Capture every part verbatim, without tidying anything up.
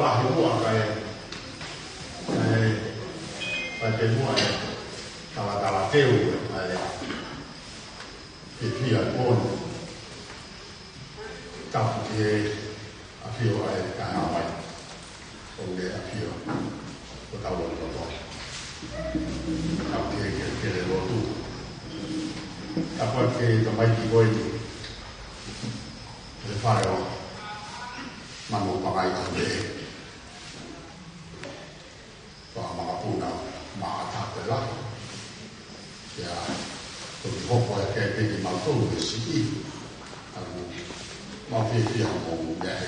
Pea muʻa kae, kae, kae pē muʻa e talatala teu ē, kae fiefia ʻi he pō ni. Tapu ki he ʻafio ʻa e Tamai, ʻo ne ʻafio ʻi hotau loto. Tapu ki he kelekele lotu. Tapu ki he tamaiki ko eni, ʻi he fale ʻo Manupakai ʻa e Fakamāʻopoʻopo Maʻata pē la. Pea toki hoko ʻa e kei pē kimautolu he siʻi. ʻOku mau fiefia mo mea he.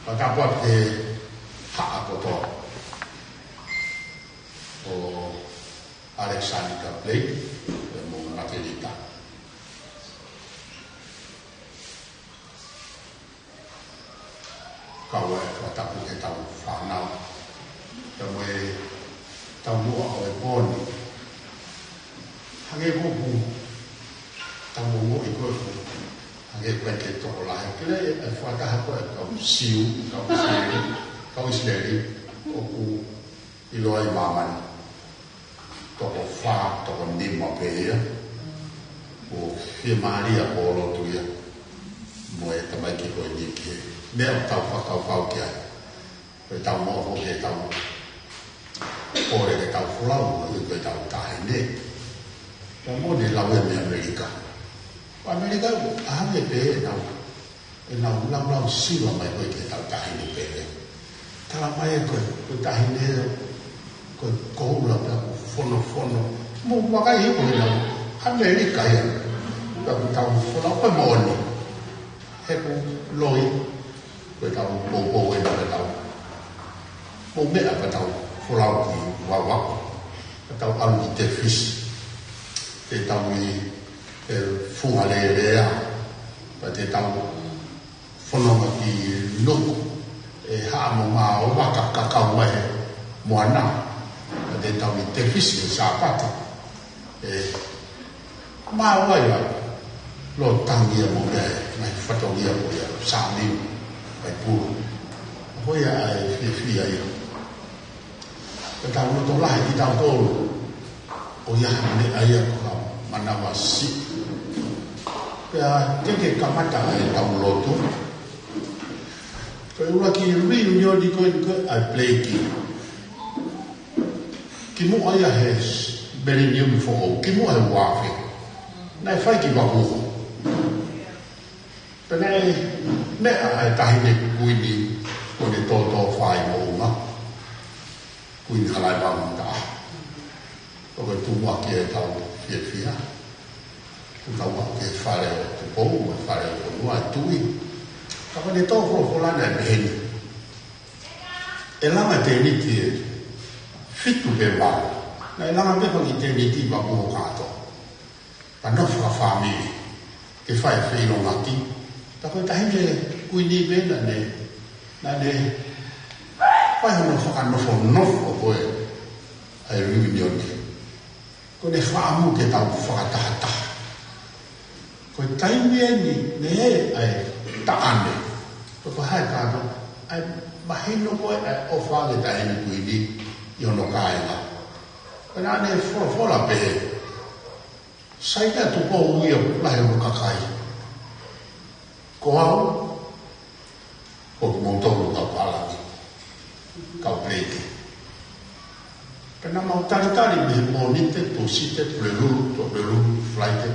Pea tapu ki he haʻa kotoa ʻo Alexander Blake, pea mo Natelita. Kau ai e fakatapu ki heʻetau fānau. Pea mo e taumuʻa ʻo e pō ni. Hangē ko ʻeku taumuʻa ʻi ko ē. Hangē ko e ke tokolahi. Kele e fakataha ko e kau Siu, kau ʻIsileli, kau ʻIsileli. ʻOku ʻiloa ʻi māmani. Toko fā, toko nima pē ia. ʻO fiemālie ʻa e lotu ia. Mo e tamaiki ko eni ki he meʻa ʻoku tau fakakaukau ki ai. Ko ʻetau moʻo ko ē ke tau, ko e ke tau folau, ko ʻetau taʻahine. Pea mo ne lau ia mei ʻAmelika. ʻAmelika, ʻa hangē pē ʻenau ʻenau laulau sila mai ko ē ki heʻetau taʻahine pele. Tala mai ē ko e, ko e taʻahine ē, ko e koula pea ko e fonofono. Mou vakai ē ko ʻenau ʻAmelika ia. Pea ko ʻetau folau ko e moʻoni. He ko e loi, ko ʻetau poupou ē pea tau. Mou meʻa pea tau folau ki Vavaku. Pea tau ʻalu ki Tefisi. Te tau ʻi he funga lelea. Pea te tau fononga ki Nuku, ʻe haʻamo mā o vaka kakau mai he moana, ʻa te tau ʻi Tefisi he Sāpate, ʻe mā o ai a lo tangia mo mea e, mai fatongia mo ia, sāmiu, mai pulu. Ko ia ʻa e fiefia ia. Pea tau loto lahi kitautolu, ʻo ia hane ai a ko ha manavasiʻi. Pea te ke kamata ai tau lotu. Pea ʻuluaki reunion ko eni ko ē ʻa e Blake. Kimuʻa ia he Millennium foʻou, kimuʻa he uafe. Naʻe fai ki Vakuho. Pea naʻe meʻa ʻa e taʻahine kuini ko ʻene tōtōfā ʻi Moʻunga. Kuini Halaevalu taha. ʻO ko e tuʻu ʻaki ʻetau fiefia. Kuo tau ʻaki e fale ʻo Tupou, mo e fale ʻo Fonua ʻe Tuʻi. Ka ko ʻene tō folofola naʻe pehē ni. ʻE langa tēniti ʻe fitu pe valu. Naʻe langa pē ko e kiʻi tēniti Vakuho kātoa. Ka nofo fakafāmili, ke fai feʻiloaki. Ka ko e taʻahine kuini pē naʻa ne, naʻa ne fai hono fakanofonofo ko ē ʻa e reunion ni. Ko ʻene fakaʻamu ke tau fakatahataha. Ko e taimi eni, ne ʻi ai e taʻane. Ko e hā e kātoa, ʻa e mahino ko ē ʻa e ʻofa ʻa e taʻahine kuini ʻi hono kāinga. Ko ʻene folofola pē, Sai ka Tupou ia lahi ʻo e kakai. Ko au, ko kimoutolu kau palani, kau Blake. Pea naʻa mau talitali mei he Mōnite, Tūsite, Pulelulu, Tuʻapulelulu, Falaite,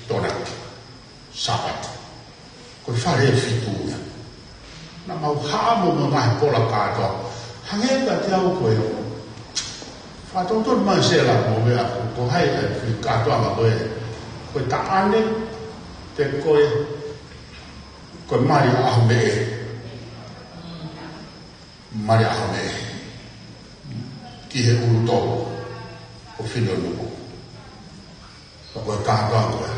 Tokonaki, Sāpate. Ko e fale ʻe fitu ia. Naʻa mau haʻamo mo e ngaahi pola kātoa. Hangē ka te au ko e. Fakatotonu mai sela mo mea ko hai e fili kātoanga ko ē. Ko e taʻane, pe ko e, ko e mali ʻa ʻAhomeʻe. Mali ʻa ʻAhomeʻe. Ki he ʻulu tolu ʻo Fineʻonuku. Ka ko e kātoa ko ē.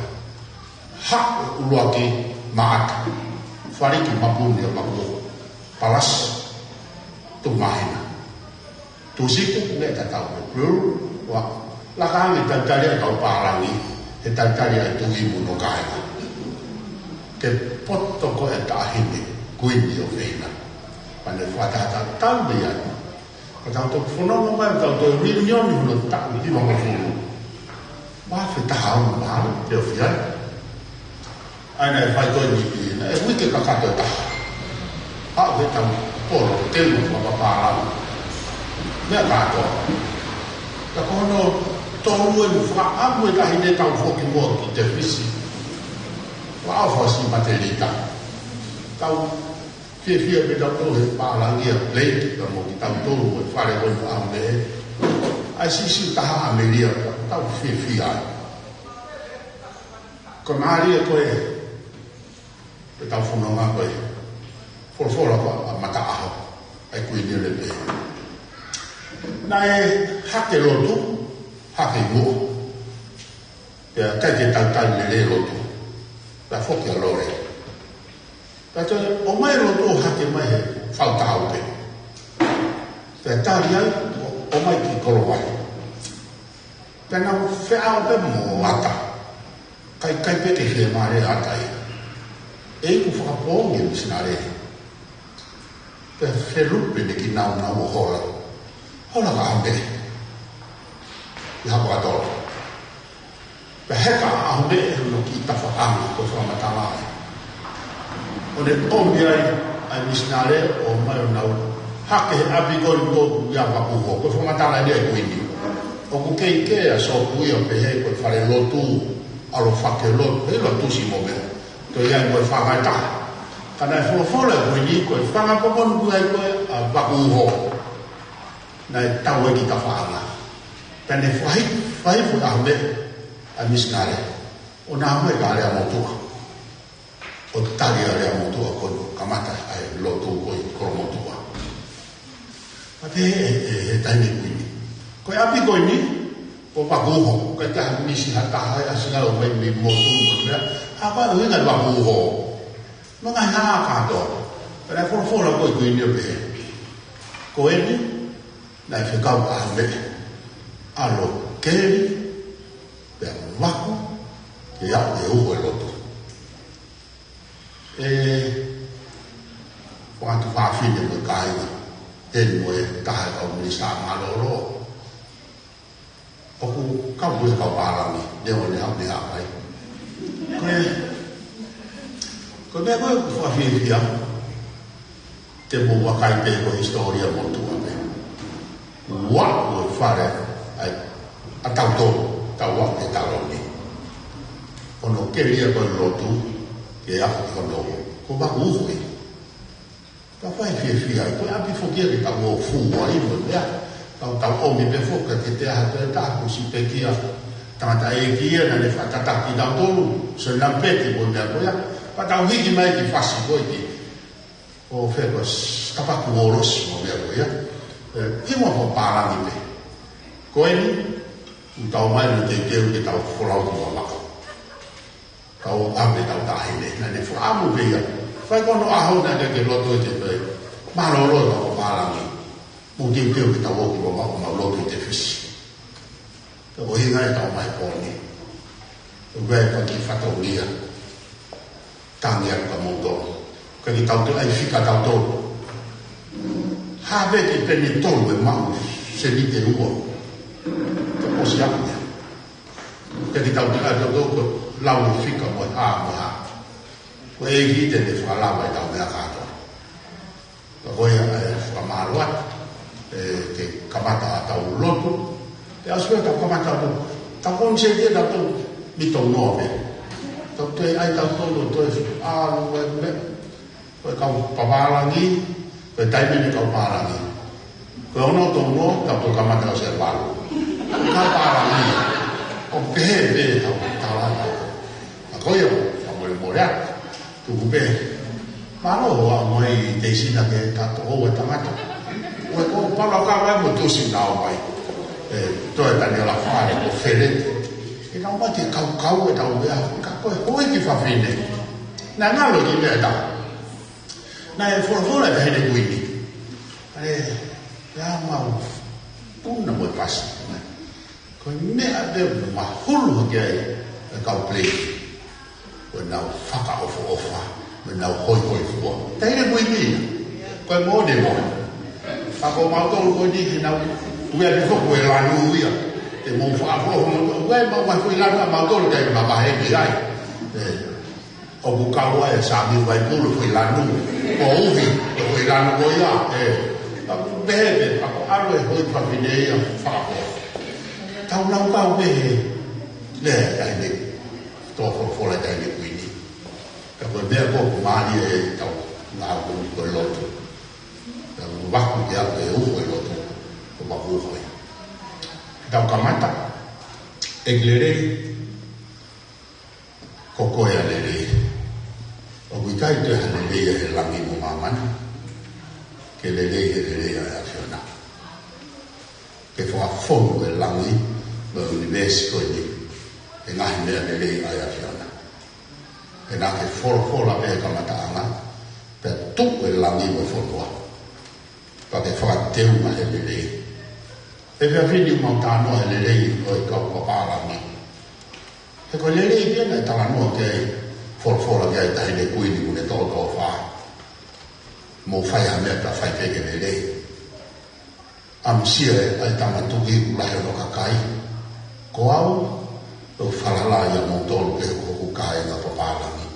Haʻu ʻuluaki Maʻata. Fali ki Mapuni ʻo Makuo. Palasi. Tuʻumāhina. Tūsite, meʻa tatau mo Pulelulu, ʻo laka ange talitali ʻa e kau pālangi, he talitali ʻa e tuʻi mo hono kāinga. Ke poto ko ē taʻahine, kuini ʻofeina. Pea ne fakataha tatau mei ai. Ka tau toki fononga mai, tau toe reunion hono taʻu hivangofulu. Mā fetaha ono mahalo, te o fia. ʻAi naʻe fai ko eni, naʻe uike kakato ʻe taha. ʻA ʻo ke tau polo, te mo papapālau. Meʻa kātoa. Ka ko hono tolu eni, fakaʻamu e taʻahine tau foki mo ki Tefisi. Ua au fasi matelita. Tau fiefia pē tautolu he pālangi ʻa Blake, pea mo kitautolu mo e fale ko eni ʻa ʻAme. ʻAi siʻisiʻi taha ʻa ʻAmelia, tau fiefia ai. Ko e mālie ko ē, pea tau fononga ko ē. Folofola ko ē ʻa Mataʻaho, ʻa e Kuini ʻo ne pehē. Naʻe hake lotu, hake muʻa. Pea ʻikai ke tau tali lelei lotu. Pea foki ʻa Lole. Pea toe ʻomai lotu ʻo hake mai he fautau pē. Pea tali ai, ʻo, ʻomai ki Kolovai. Pea nau feʻao pē mo ʻAta. Kai, kai pē ke fiemālie ʻa ʻAta ia. ʻE iku fakapoongi e misinale. Pea felupe ne kinaunau ʻo hola. Hola ka ʻAme. ʻI Hapakatola. Pea heka ʻa ʻAme ʻi hono kiʻi tafaʻanga ko e fakamatala ai. ʻO ne ʻomi ai ʻa e misinale ʻo ʻomai ʻo nau hake he ʻapi ko eni ko ia Vakuho. Ko e fakamatala eni ʻa e Kuini. ʻOku kei kē ʻa Sōpua ʻo pehē ko e fale lotu, ʻalu ʻo fake lotu, he lotu si mo meʻa. Toe ʻi ai mo e fanga ʻe taha. Ka naʻe folofola e Kuini ko e fanga poponu ko ia ko ē ʻa Vakuho. Naʻe tau e kiʻi tafaʻanga. Pea ne fahi, fahi fo ʻAme ʻa e misinale. ʻO na mai ka Aleamotuʻa. ʻO tali ʻa Aleamotuʻa ko ē kamata ʻa e lotu ko ē Kolomotuʻa. Pea pehē ʻe, ʻe, ʻe he taʻahine Kuini. Ko e ʻapi ko eni, ko Vakuho, ʻikai ke ʻi ai ha misi ha taha ʻe ʻasi ʻo ʻomai mei motu mo meʻa. ʻA ko e ʻuhinga ʻe Vakuho. Mo e ngaahi hā kātoa. Pea naʻe folofola ko ē Kuini ʻo pehē. Ko eni, naʻe fekau ʻa ʻAme. ʻAlu ʻo keli, pea vaku, ke aʻu ke uho e lotu. ʻE, ko e tuofāfine mo e kāinga, eni mo e taha e kau minisitā mālōlō. ʻOku kau mo e kau pālangi, ne o ne hau ne hapai. Ko e, ko e meʻa ko ē ʻoku fakafiefia, te mou vakai pē ko e hisitōlia motuʻa pē. Ua ko e fale, ʻai, ʻa tautolu, tau ua ke taloni. Hono keli ia ko e lotu, ke aʻu ki hono, ko Vakuho ē. Ka fai fiefia, ko e ʻapi foki ia ke tau ō fua ai mo e meʻa. Tau tau ʻomi pē foki, ke te aha toe taha, ko si pekia. Tangataʻeiki ia, naʻa ne fakatataki tautolu, so na peti mo e meʻa ko ia. Pea tau hiki mai ki fasi ko ē ki ʻo fē ko e s-, tapaku ʻo losi mo e meʻa ko ia. ʻE, ʻi mo ko pālangi pē. Ko eni, ʻoku tau mai no teuteu ke tau folau ki Vavaʻu. Tau ʻave tau taʻahine, naʻa ne fakaʻamu pē ia. Fai ko hono ʻaho naʻe ʻikai ke loto ʻete pē. Mālōlō e kau pālangi. Mou teuteu ke tau ō ki Vavaʻu mau lotu ʻi Tefisi. Ko e ʻuhinga ia ʻetau mai ko eni. ʻOku ʻi ai e kiʻi fatongia. Tangi atu ka mou tolo. Ka ki tau te ai fika tau tolo. Hā pē ki peni tolo e maʻu seniti ʻe ua. Ka ʻosi ʻaku ia. Ka ki tau te ai tau tolo ko e lau e fika mo e hā mo e hā. Ko e ʻEiki te ne fakalava ʻetau meʻa kātoa. Ka ko ia ʻe fakamālō atu, ʻe, ke kamata ʻetau lotu. Te asu ʻetau kamata atu. Tau koni se te tau tau mi tau noa pē. Tau te ai tau tau lotu e ʻalu e meʻa. Ko e kau pālangi, ko e taimi ni kau pālangi. Ko e ono tau noa, tau tau kamata ʻo se valu. Kau pālangi. ʻO pehē pē tau tala. Ka ko ia, ka mole mole atu. Tuku pē. Mālō hoʻo ʻomai teisina ke ta toʻo e tangata. ʻOku ou pala ka mai mo tusi na ʻomai. ʻE, toe tani ala fale ko Feleti. ʻE na ʻomai ke kaukau e tau mea. Ka ko e hoi ki fafine. Naʻe ngalo ki meʻa ta. Naʻe folofola e taʻahine Kuini. ʻE, ʻe ʻa mau. Puna mo e pasi. Ko e meʻa pē ʻoku mahulu hake ai e kau Peleti. Ko ʻenau fakaʻofoʻofa, ko ʻenau hoihoifua. Taʻahine Kuini ia. Ko e moʻoni mo. Ka ko mautolu ko eni he nau, ʻoku ʻi ai pē foki e lanu ia. Te mou fakafoʻou mo, ʻoku ʻi ai mo e foʻi lanu ʻa mautolu te ma vahe ki ai. ʻE, ʻoku kau ai e Sāmiu Vaipulu foʻi lanu. Ko uhi, ko e foʻi lanu ko ia. ʻE, ka ʻoku pehē pē, ka ko ʻalu e foʻi fafine ia fakafoʻou. Tau lau kau pē he, lea ʻa e taʻahine, tō folofola ʻa e taʻahine kuini. Ka ko e meʻa ko ē ʻoku mālie ʻetau ngāue ko e lotu. Tau vaku ke aʻu e uho e lotu, ko vaku uho ia. Tau kamata, ʻEiki lelei, ko koe ʻa e lelei. ʻOku ʻikai toe ha lelei ʻi he langi mo māmani, ke lelei he lelei ʻa e ʻAfiona. Ke fakafonu e langi mo e ʻunivēsi ko eni ʻe he ngaahi meʻa lelei ʻa e ʻAfiona. Pea naʻa ke folofola pē he kamataʻanga, pea tuʻu e langi mo e fonua. Pea ke fakateunga he lelei. He efiafi ni mau talanoa he lelei ʻo e kau papālangi. He ko e lelei pē naʻe talanoa ki ai, folofola ki ai e taʻahine kuini ʻoku ne tōtōfā. Mou fai ha meʻa pea fai pē ke lelei. ʻAmusia ʻa e tama tuʻi ʻoku lahi hono kakai. Ko au, ʻoku ou falala ʻia moutolu pē ko hoku kāinga papālangi.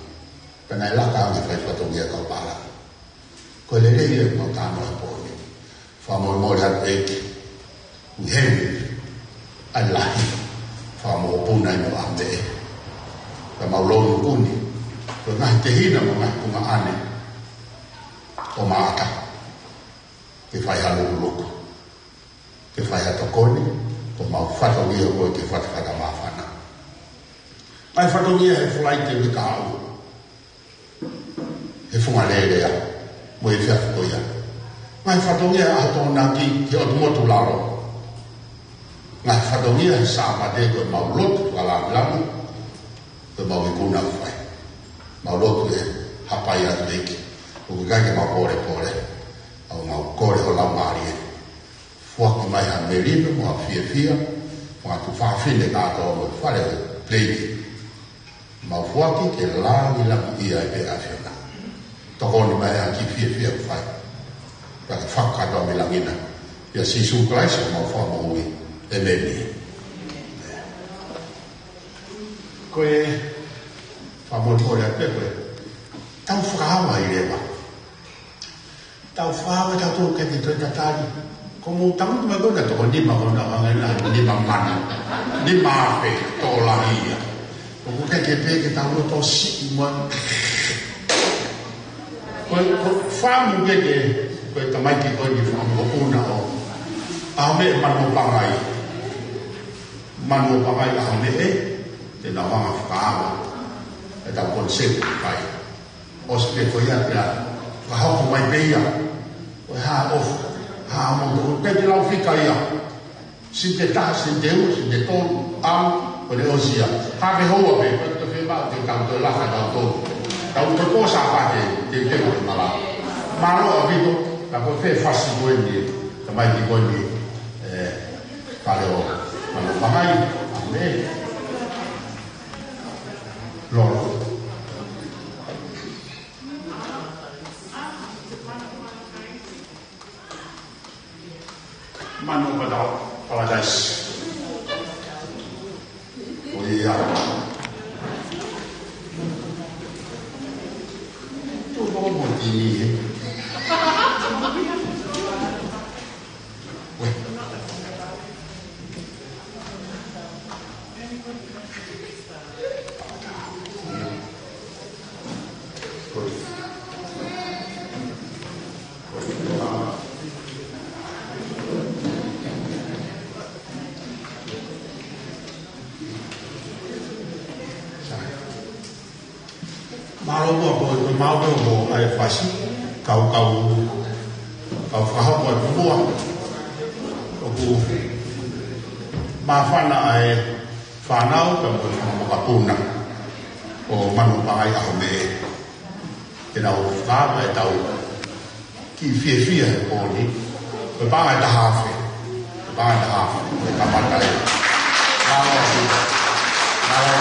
Pea naʻe laka ange fai fatongia kau pālangi. Ko e lelei ʻoku mau talanoa he pō ni. Fakamolemole atu ʻEiki, ʻoku heni ʻa e lahi, fakamokopuna ʻi hono ʻaho meʻe. Ka mau lounguku ni, ko e ngaahi tehina mo e ngaahi tuongaʻane ʻo Maʻata. Ke fai ha lukuluku. Ke fai ha tokoni, ko homau fatongia ko ē ke fatafata māfana. Ngaahi fatongia he Falaite uike kahaʻu. He funga lelea, mo e efiafi ko ia. Ngaahi fatongia ʻa e Tokonaki ki he ʻOtu Motu Lalo. Ngaahi fatongia he Sāpate ko ʻemau lotu fakalavelave, ko ʻemau ikuna ʻoku fai. Mau lotu he hapai atu ʻEiki. ʻOku ʻikai ke mau pōlepole. ʻOku mau kole ho Laumālie. Foaki mai ha melino mo ha fiefia, mo e tuofāfine kātoa mo e fale ʻo e Falaite. Mau foaki ke langilangiʻia ai pē ʻa e ʻAfiona. Tokoni mai ha kiʻi fiefia ʻoku fai. Pea ke fakakātoa mei langi na. ʻIa Sīsū Kalaisi ko homau Fakamoʻui. ʻĒmeni. Ko e fakamolemole atu pē ko e tau fakaava ʻi leva. Tau fakaava tautolu ke te toe tatali. Ko mou tangutu mai ko ena toko nima ko ena hanga ena nima mana. Nima afe tokolahi ia. ʻOku ʻikai ke pehē ke tau loto siʻi mai. Ko, ko e fāmu ke ke, ko e tamaiki ko eni fāmu ko ena ʻo. ʻAho meʻe Manuʻopangai. Manuʻopangai ʻaho meʻe, te nau hanga fakaava. ʻEtau concept ʻoku fai. ʻOsi pē ko ia pea, fakahoko mai pē ia. ʻOi hā ʻofa, hā mo tō, pē te lau fika ia. Sente taha, sente ua, sente tolu, ʻalu, ko ʻene ʻosi ia. Hake houa pē, ko e to fema, ke tau toe laka tautolu. Tau toe pō Sāpate, te te ko e mala. Mālō ʻaupito, ka ko e fē fasi ko eni, tamaiki ko eni, ē, fale ʻo, Manuʻopangai, ʻaho meʻe. Lolo. Manu Palau, Paradise. ʻOi ia. Tuʻu mo tini, ē. Ue. Mālō muʻa ko, ko e maʻu pē ʻo ʻai fasi, kau, kau, kau fakahoko atu muʻa. ʻOku māfana ʻa e fānau, ka mo e fanga mokopuna ʻo Manuʻopangai ʻaho meʻe. Ke nau fakaava ʻetau kiʻi fiefia he pō ni. Ko e paʻanga ʻe taha afe. Ko e paʻanga ʻe taha afe. Ko e kamata ia. Mālō. Mālō.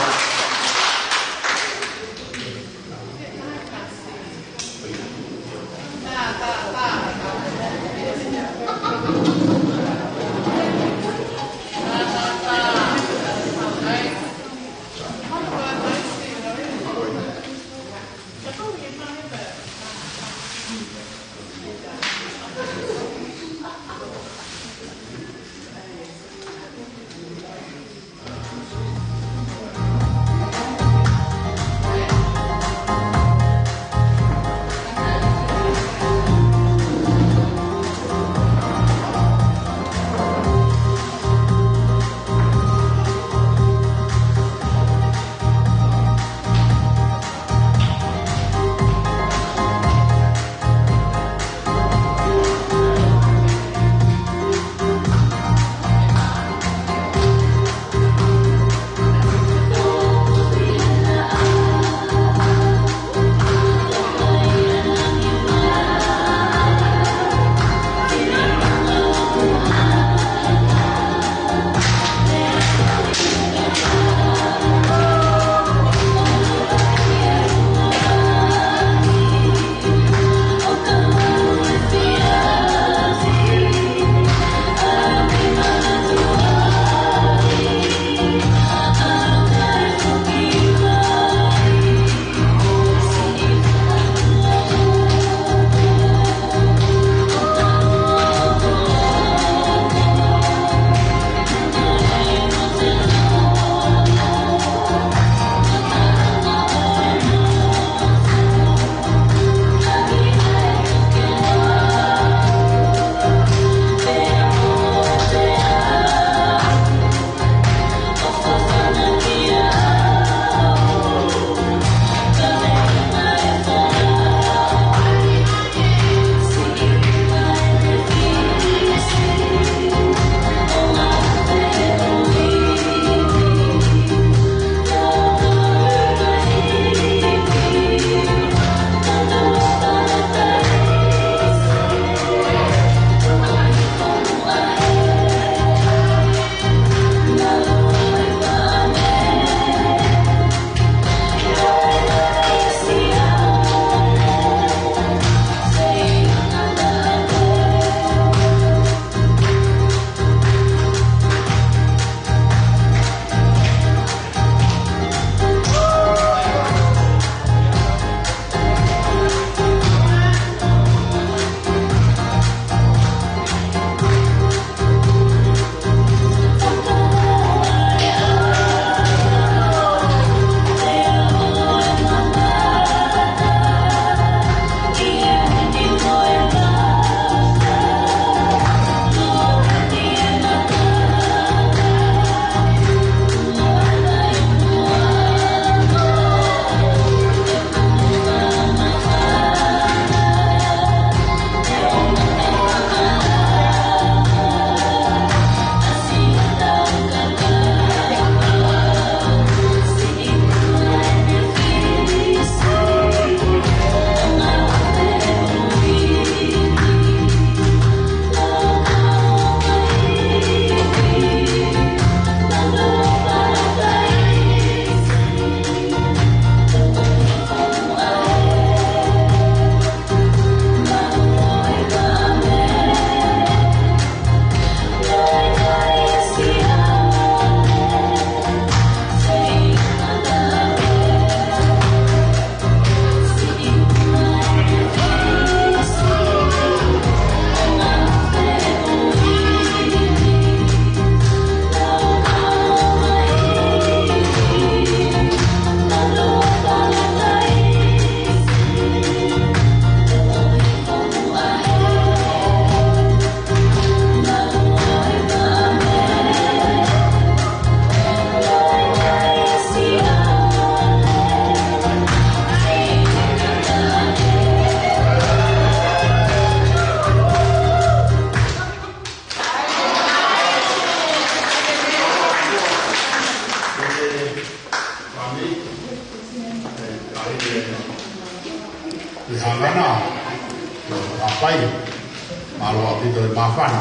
Mālō ʻaupito e māfana.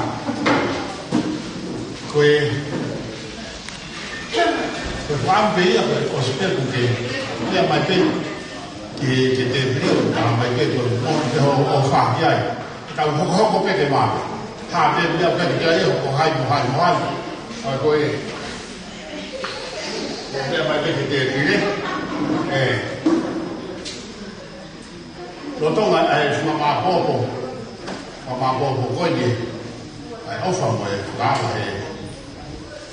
Ko e, ko e fakaʻamu pē ia, ko e ʻosi pē kuo ke lea mai pē ki he, ki he tēpile, ʻo tala mai pē ko e moʻoni pē hoʻo, hoʻo ʻofa ki ai. Tau hokohoko pē ke maʻu. Hā pē meʻa pē ke ai, hokohoko hai mo hai mo hai. ʻA ko e, lea mai pē ki he tēpile. ʻE. Lolotonga e fakamāʻopoʻopo, fakamāʻopoʻopo ko eni, ʻa e ʻofa mo e fakaava he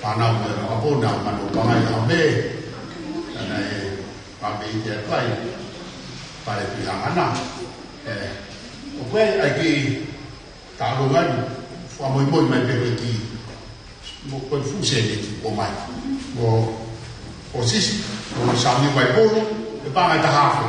fānau mo e makapuna, Manu Pangai Ame, ʻa ia naʻe fāmili te akai, pale pihangana, ʻe, ʻoku ʻi ai ʻa e kiʻi taʻalonga ni, fakamoimoi mai pē ko e kiʻi, mo ko e fuʻu sēniti kuo ʻomai. Mo, ʻo Sisi, mo Sami Vaipulu, ʻe paʻanga ʻe taha afe.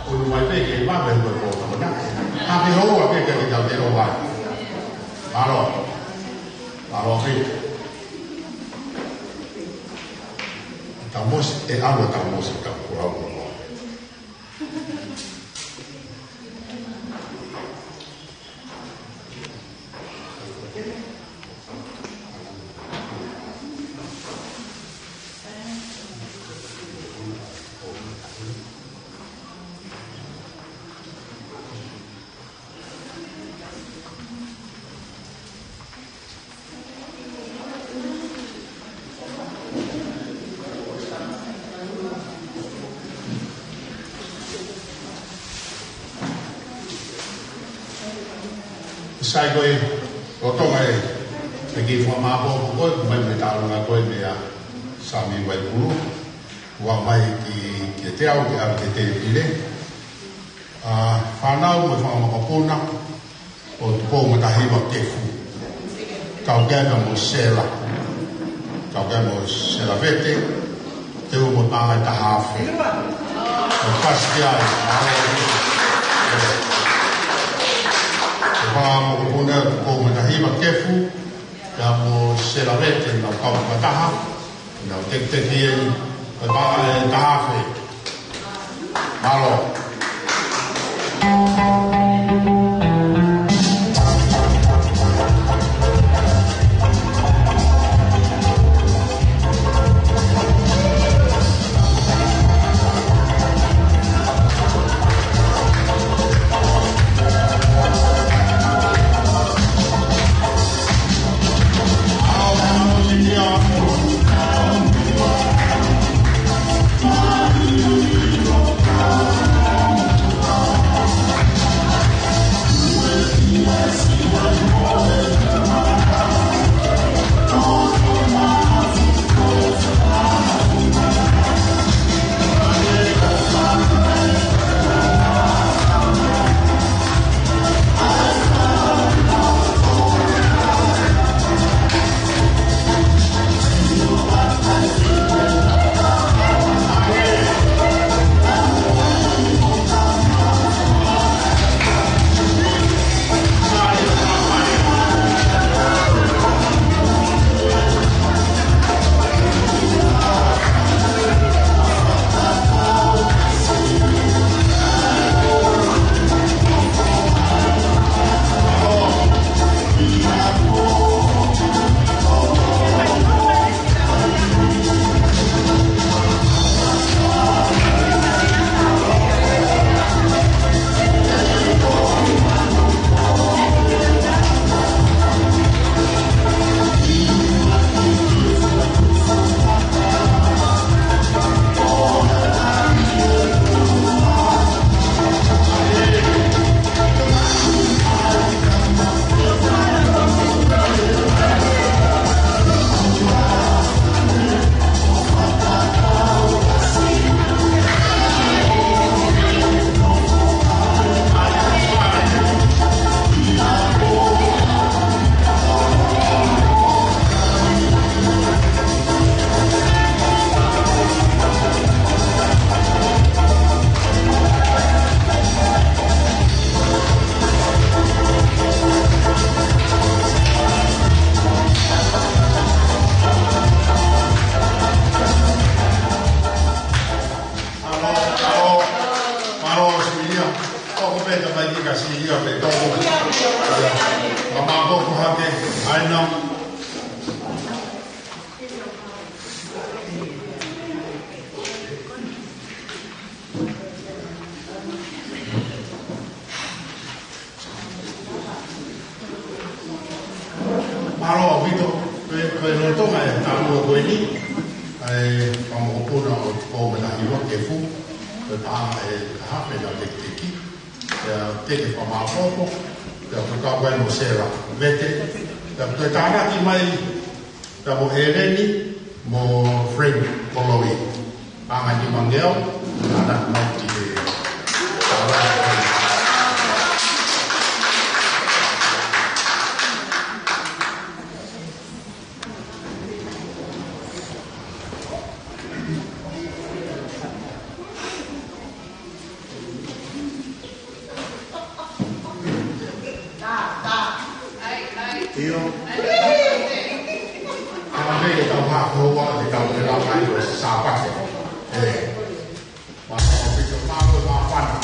Ulu mai pē ke mave ko e kō kona. Hape hoa pē ke ke tau te o vai. Mālō. Mālō pē. Tau mosi, ʻe ʻalu tau mosi, tau kura ua. Sai ko e, lolotonga e, e kiʻi fakamāʻopoʻopo ko ē, mai mei he taʻalonga ko ē meia Sami Vaipulu, ʻoku ʻomai ki, kiate au, ke ʻave ki he tēpile. ʻA, fānau mo e fanga makapuna, ʻo Tupou Matahiva Kefu. Kau ki ai mo Sela. Kau ki ai mo Sela Vete. Teu mo e paʻanga ʻe taha afe. ʻO kasi ki ai. ʻE fanga makapuna Tupou Matahiva Kefu. Pea mo Sela Vete, nau kau fakataha. Nau tekiteki eni, ko e paʻanga ʻe taha afe. Mālō. Ia, pē tau. Ia, ka mākou ko hake, ʻai nau. Mālō ʻaupito, ko e, ko e lolotonga e taʻu ko eni, ʻa e fakamokopuna ʻo e Kōmetahiva Kefu, ko e paʻanga ʻe taha pē naʻe teketeki, pea teke fakamāopoopo, pea ko e kau ai mo Sela Vete, pea ko e tānaki mai, pea mo ʻEleni, mo Frank Koloi. Paʻanga ʻe nimangeau, ʻa ia mai ki he. ʻIo. Ka me ke tau hā ko ua ke tau ke lau mai ko e Sāpate. ʻE. Mālō ʻaupito, mālō, māfana.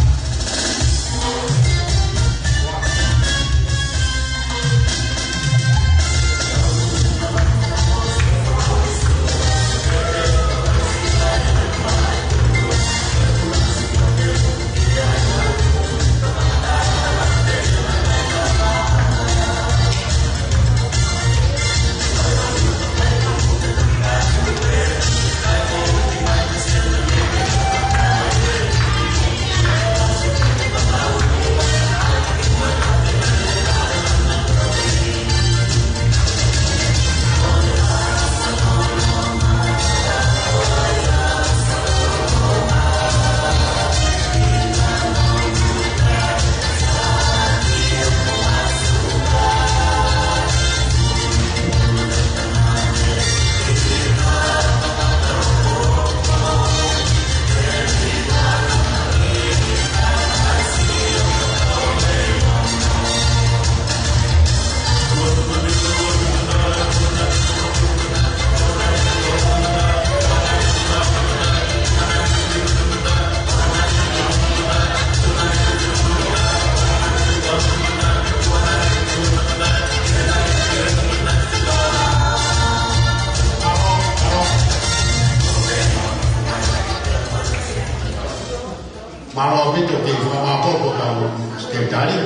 Mālō ʻaupito ki he fakamāopoopo ʻa e Sekelitali,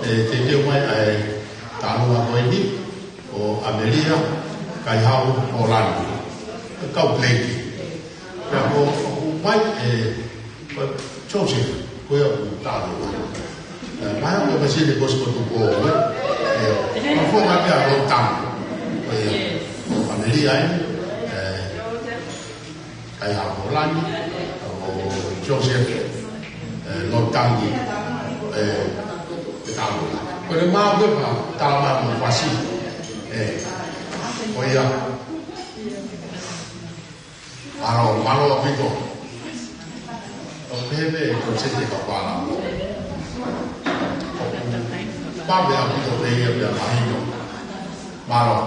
ʻe teuteu mai ʻa e tālua ko eni, ko ʻAmelia Kaihau Holani, ʻa e kau Blake. Pea ko, ko mai, ʻe, ko Joseph, ko ia ʻoku tālua. ʻE, mai ʻa e Pasifiki ko Sikotupo, ʻe, ʻe, ko e founga pē ʻa Lotang. Ko ia, ʻAmelia ʻeni, ʻe, Kaihau Holani, ʻo Joseph, ʻe, Lotangi, ʻe, ʻe tālua. Ko e maʻu pē pea tālama mo Pasi, ʻe, ko ia. Mālō, mālō ʻaupito. ʻO pehē pē ko e sete ka pala. Pave ʻaupito pē ia pea mahino. Mālō.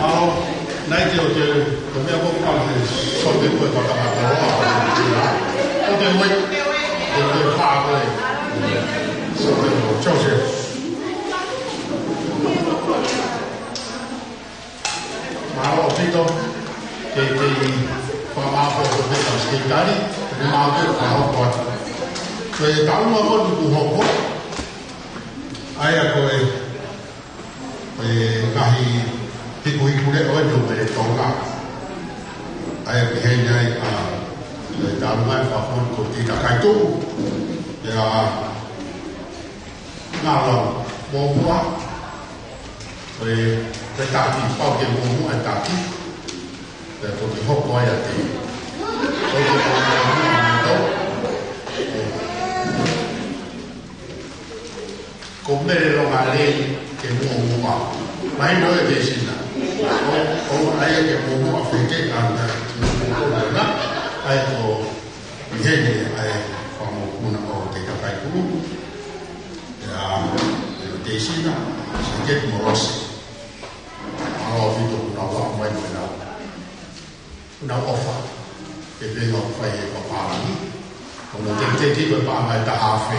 Ao, naʻe ʻikai te u, ko e meʻa ko ē ʻoku pau ke sio ki ai ko e fakamatala. Ko e wai, ko e fā ko ē. Sio ki ai, Joseph. Mālō ʻaupito, ke, ke fakamālō atu ki he sekelitali, ke mālō ʻaupito. Ko e taʻu ua ko ē kuo hoko, ʻa ia ko e, ko e ngaahi hikuhiku leʻo ʻo e Tonga. ʻA ia pehē ni ai, ʻa, ko e taʻu ua ʻe fā ko ē ko e Tita Kaituʻu. ʻIa, Ngalo, Momoa, ko e, ko e taki, pau ke muʻomuʻa e taki. Pea toki hoko ai ʻa e tei. Toki muʻomuʻa e tau. Ko Mele Longalei ke muʻomuʻa. Mahino e Teisina. ʻO, ʻo, ʻa ia ke muʻomuʻa feke ana. ʻA ia ko ʻi heni ʻa e fakamokuna ʻo Tita Kaituʻu. ʻIa, Teisina, Seketi mo Losi. Mālō ʻaupito kuo nau ʻomai mo ʻenau, kuo nau ʻofa. Ke pehē ʻoku nau fai e papālangi. Ko hono tekiteki ko e paʻanga ʻe taha afe.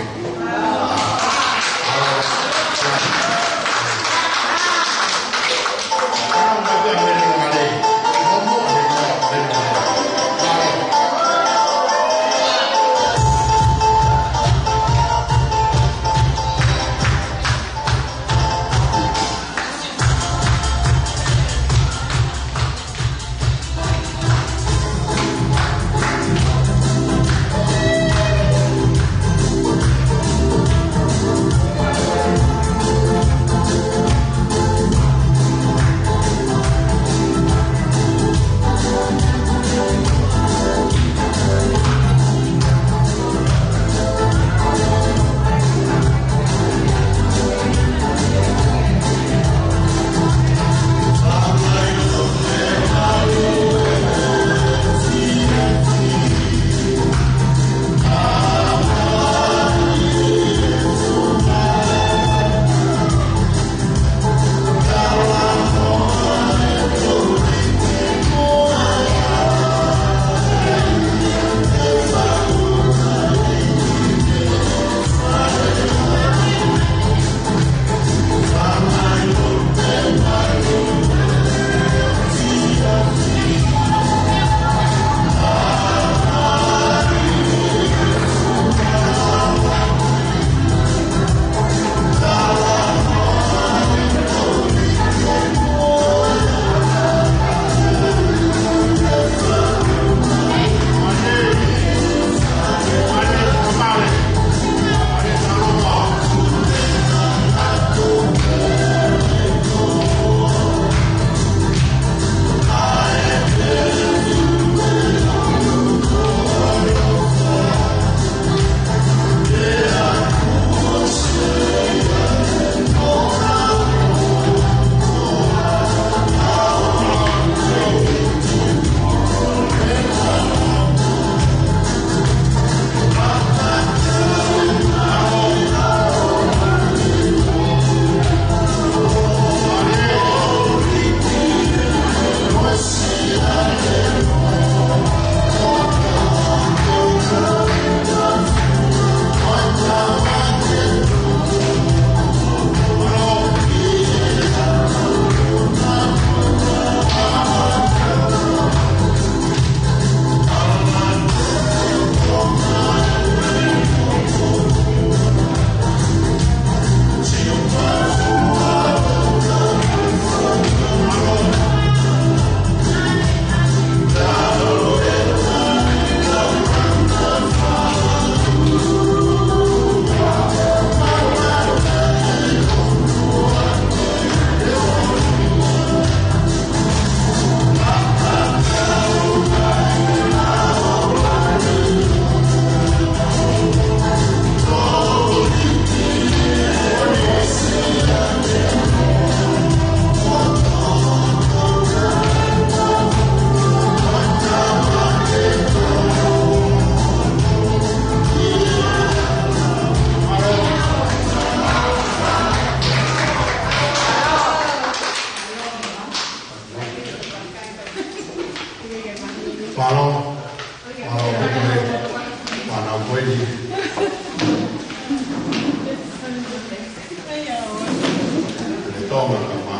Tonga ka ma,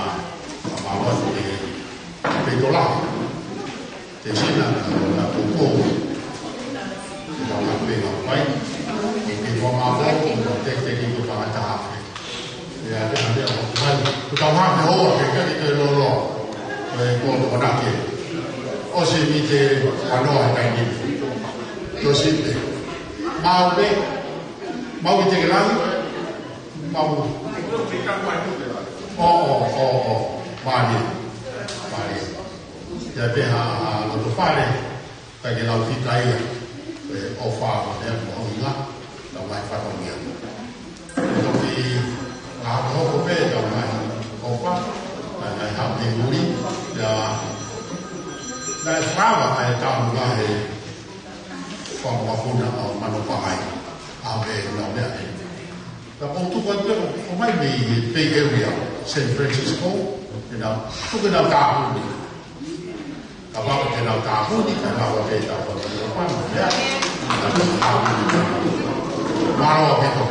ka ma wa te, te tola. Te Sina ka ma tuko. Te ma ka pe ma pai. Te ma ma wa, te te ni ko pa ta. Ia, te ma te o pai. Ko ta ma te o, ke ke te lolo. Ko e ko to na ke. ʻOsi mi te ano a kai ni. To si te. Mau pe. Mau te ke langi. Mau. ʻO, ʻo, ʻo, ʻo. Mālie. Mālie. Ia pē ha, ha loto fale, ka ke lau kita ia, ʻe, ʻofa, ʻe, mo ʻuhinga, tau mai fatongia. ʻE toki, ʻa, hoko pē, tau mai ʻofa, tau mai ha te muri, ia, naʻe fakaava ai tau ngahe, fakamakuna ʻa Manupahai, ʻa me, na me ake. Ka ʻoku tuku atu ʻo mai mei he Bay Area, San Francisco, te nau, tuku nau tāpuni. Ka vaka te nau tāpuni, ka vaka te tāpuni. Ka vaka te tāpuni. Mālō ʻaupito.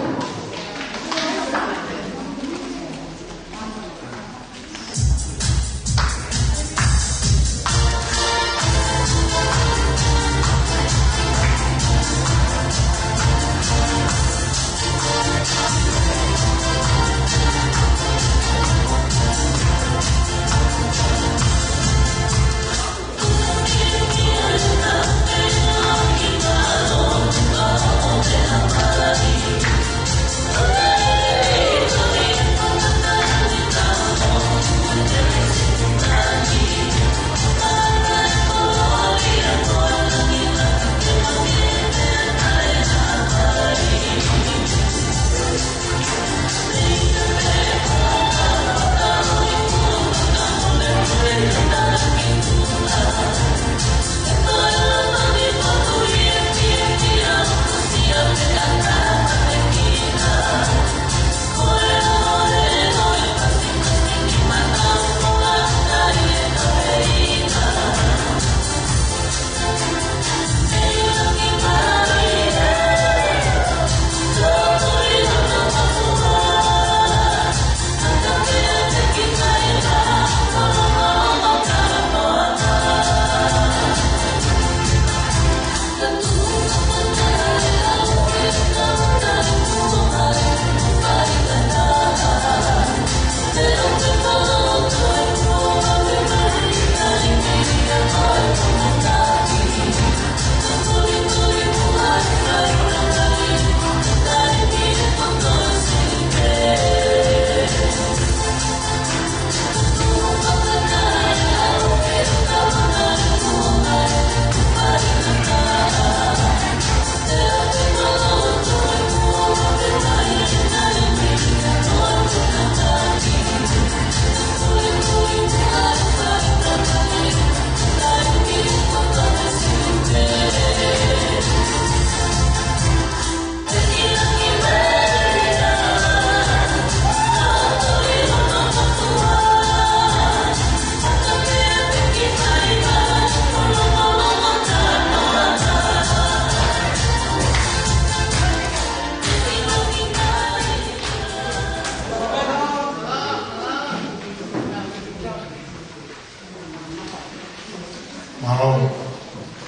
Mālō,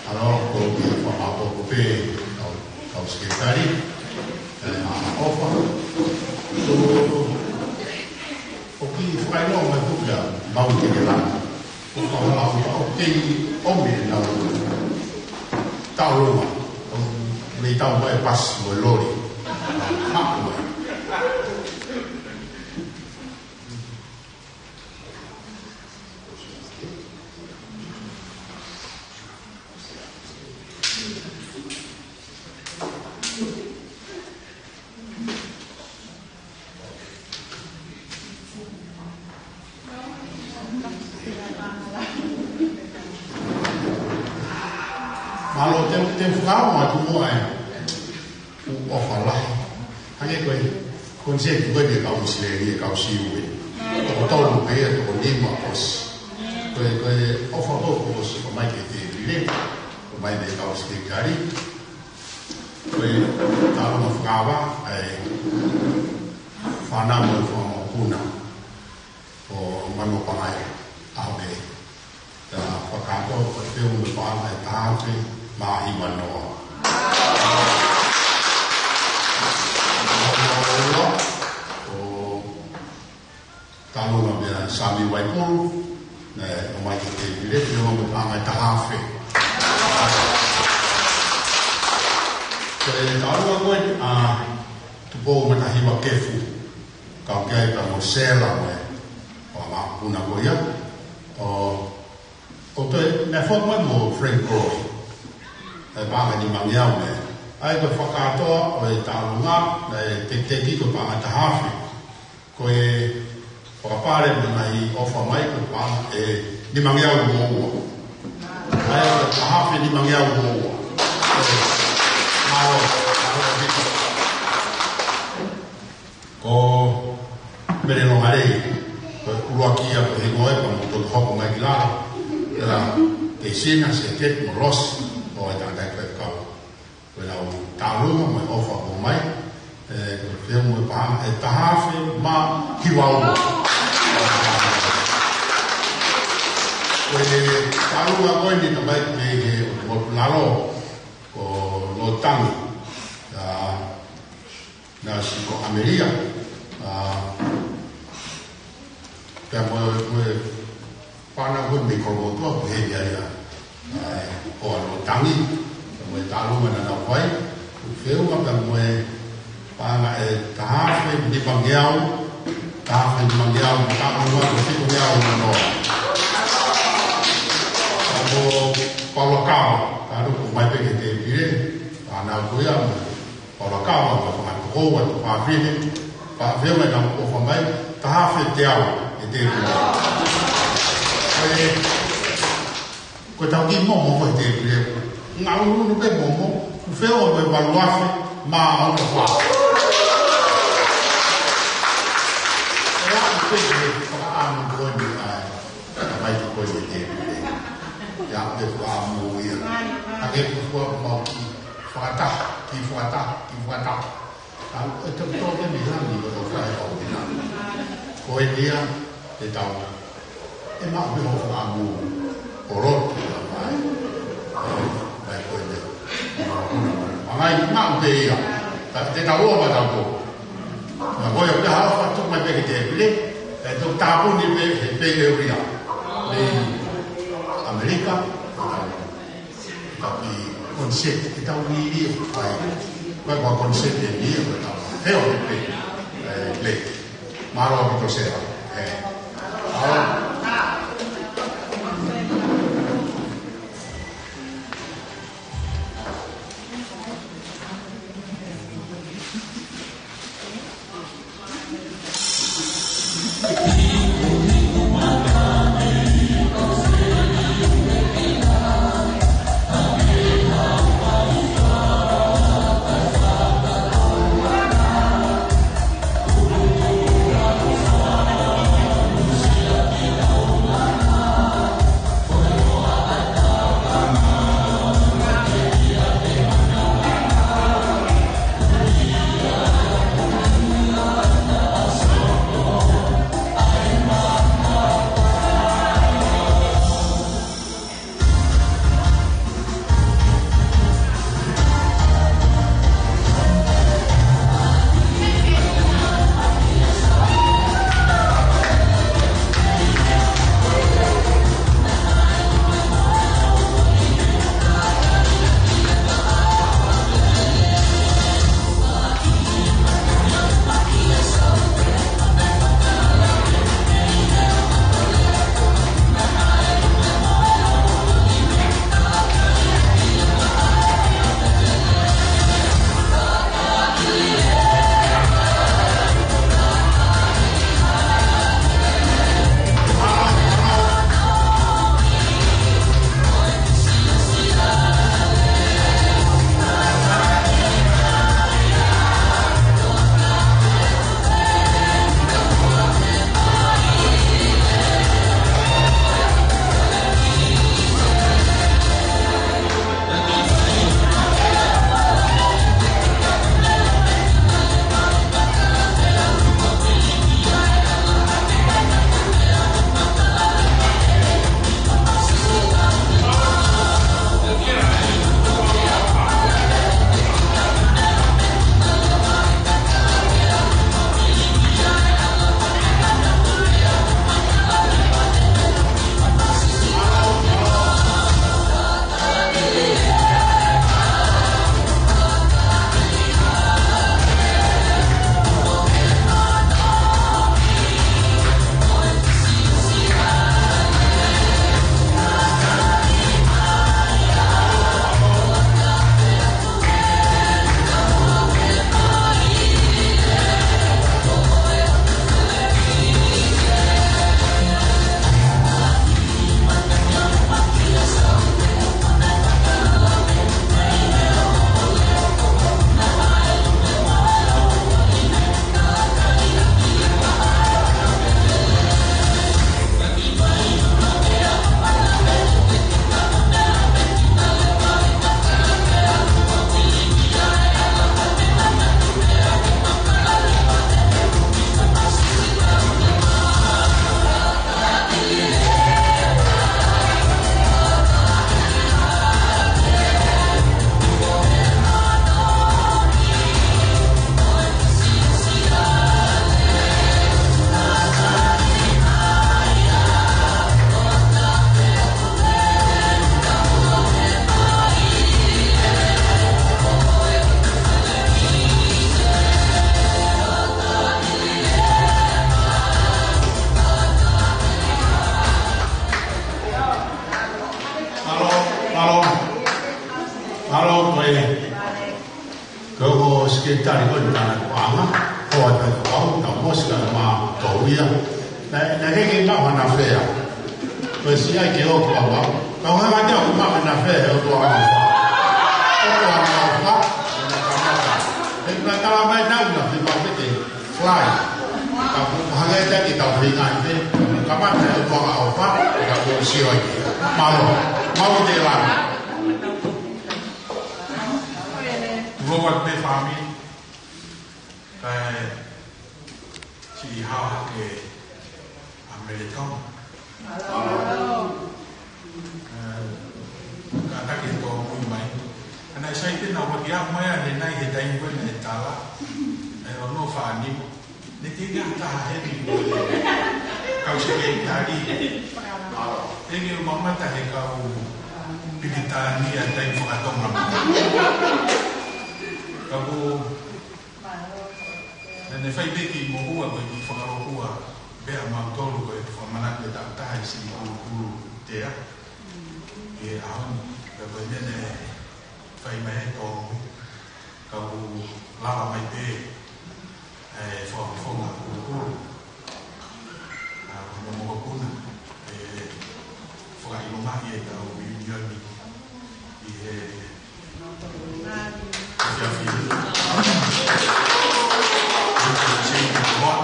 mālō, ko e kiʻi fakamālō pē, kau, kau sekelitali, ʻe, ʻa, ʻofa. So, ʻoku ou fakailoa mai pē kia Mau Tekelana. ʻOku ou hala ʻo, ʻoku kei ʻomi ʻenau taulua. ʻOku mei tau mai pasi mo e loli. Haʻu mai. Mālō te, te u fakahā atu muʻa e ʻofa lahi. Hangē ko e, ko e konsēti ko eni ʻa e kau ʻIsileli, ʻa e kau Siu ē. Toko tolu pē, toko nima ʻosi. Ko e, ko e ʻofa ko ē kuo ʻosi ʻomai ke te lile, ʻomai mei he kau sekelitali. Ko e taulua fakaava, ʻa e fānau mo e fanga mokopuna. Tanu Pangai, ʻaho ni. Pea fakakātoa ko e feʻunga paʻanga ʻe taha afe mā hiva noa. ʻO tālunga meia Sami Waipulu, naʻe ʻomai ki he tēpile, feʻunga paʻanga ʻe taha afe. Ko e tālunga ko ē ʻa Tupou Matahiva Kefu, kau ki ai pea mo Sela mo e, ʻo e makapuna ko ia. ʻO, ʻo toe, naʻe foki mai mo Frank Cross. ʻA e paʻanga ʻe nimangeau mei ai. ʻA ia ko e fakakātoa ʻo e tālunga, naʻe teʻeki ko e paʻanga ʻe taha afe. Ko e fakapale mo e ngaahi ʻofa mai ko e paʻanga ʻe nimangeau mo ua. ʻA ia ko e taha afe nimangeau mo ua. ʻE, mālō, mālō ʻaupito. Ko Mele Longalei, ko e ʻuluaki ia ko e hingoa ia pea mo e toki hoko mai ki lalo. Pea Teisina, Seketi mo Losi, ʻo e tangataʻeiki faifekau. Ko e lau tālunga mo e ʻofa ʻoku ʻomai, ʻe, ko e feʻunga paʻanga ʻe taha afe mā hiva ua. Ko e tālunga ko eni naʻe ʻomai mei he ʻOtu Motu Lalo, ko Lotangi, ʻa, naʻe ʻosi ko ʻAmelika, ʻa, pea mo, mo e fānau ko ē mei Kolomotuʻa, ko e heni ai ʻa, ʻa, ko ʻa Lotangi, pea mo e tālunga naʻa nau fai, feʻunga pea mo e paʻanga ʻe taha afe nimangeau, taha afe nimangeau, tālunga ko e fitungeau mo noa. Pea mo Paula Kava, tālunga ʻomai pē ki he tēpile, fānau ko ia mo Paula Kava, mo e fanga tokoua, ʻa e fāmili, pea feʻunga naʻa nau ʻofa mai, taha afe teau ʻe tēpile. Ko e, ko e tau kiʻi momo ko e tēpile. Ngaahi ʻunuʻunu pē momo, ʻoku feʻunga ko e valu afe mā ono fā. ʻE, ʻa, ko e fakaʻamu ko eni ʻa e, ʻa e mai ko eni ʻe tēpile. ʻE, ʻa, ko e fakaʻamu ia. ʻA, ko e fua mau ki fakataha, ki fakataha, ki fakataha. ʻA, ʻe tau tō ke mei langi ko tau fai ʻo ina. Ko e nia, ʻe tau. ʻE maʻu pē hoʻo fakaʻamu ʻo lotu ʻa mai. Mai ko e nia. Pangai, maʻu pē ia. Ka te tau ō mai tau tō. Na ko ia pē hala fatu mai pē ki he tēpile. ʻE tau tāpuni pē, he pē e uia. Mei ʻAmelika, tau. Tapi konsep kita wili fai. Fai kua konsep ini ya betul. Heo pe, eh, le. Mālō ʻaupito Sela. Eh. Mālō. Tali ko e tana kuanga, ko e tau kau, tau mosi ka ma tau ia. Naʻe, naʻe ʻikai ke maʻu hana fea. Ko e siʻi ai ke ʻoku ʻa maʻu. Kau hanga te ʻoku maʻu hana fea, ʻoku ʻa maʻu fa. ʻOku ʻa maʻu fa, ʻo na kamata. He kuna tala mai nau na, he maʻu pete, fly. Ka ʻoku hanga te ke tau feinga i te, kamata ʻoku ʻa maʻu fa, ka ʻoku sio ai. Mālō, mālō te lana. Robert P. Fami. Kae siʻi haʻu hake ʻa Melitona. Ē, kātaki e tōmui mai. Ka naʻe sai pē naʻa ku ʻalu mai ʻanenai he taimi ko ē naʻe tala. ʻE ono fānau. Naʻe ʻikai ke ʻi ai ha taha heni. Kau sekelitali. ʻIkai ke u mamata he kau Pilitānia taimi faka-Tonga. Ka ko Naʻe fai pē ki moʻua ko e kiʻi fakalōkua pē ʻa mautolu ko e fakamanatu e taʻu taha ʻi Silikulu Tea. ʻI he ʻaho ni, pea ko e meʻa naʻe fai mai e tōmui, ka u lava mai pē e fakafofonga kulukulu. ʻA, ko e mokopuna, ʻe fakaʻilongaʻi ʻetau reunion ʻi he efiafi ni. Seini Koa.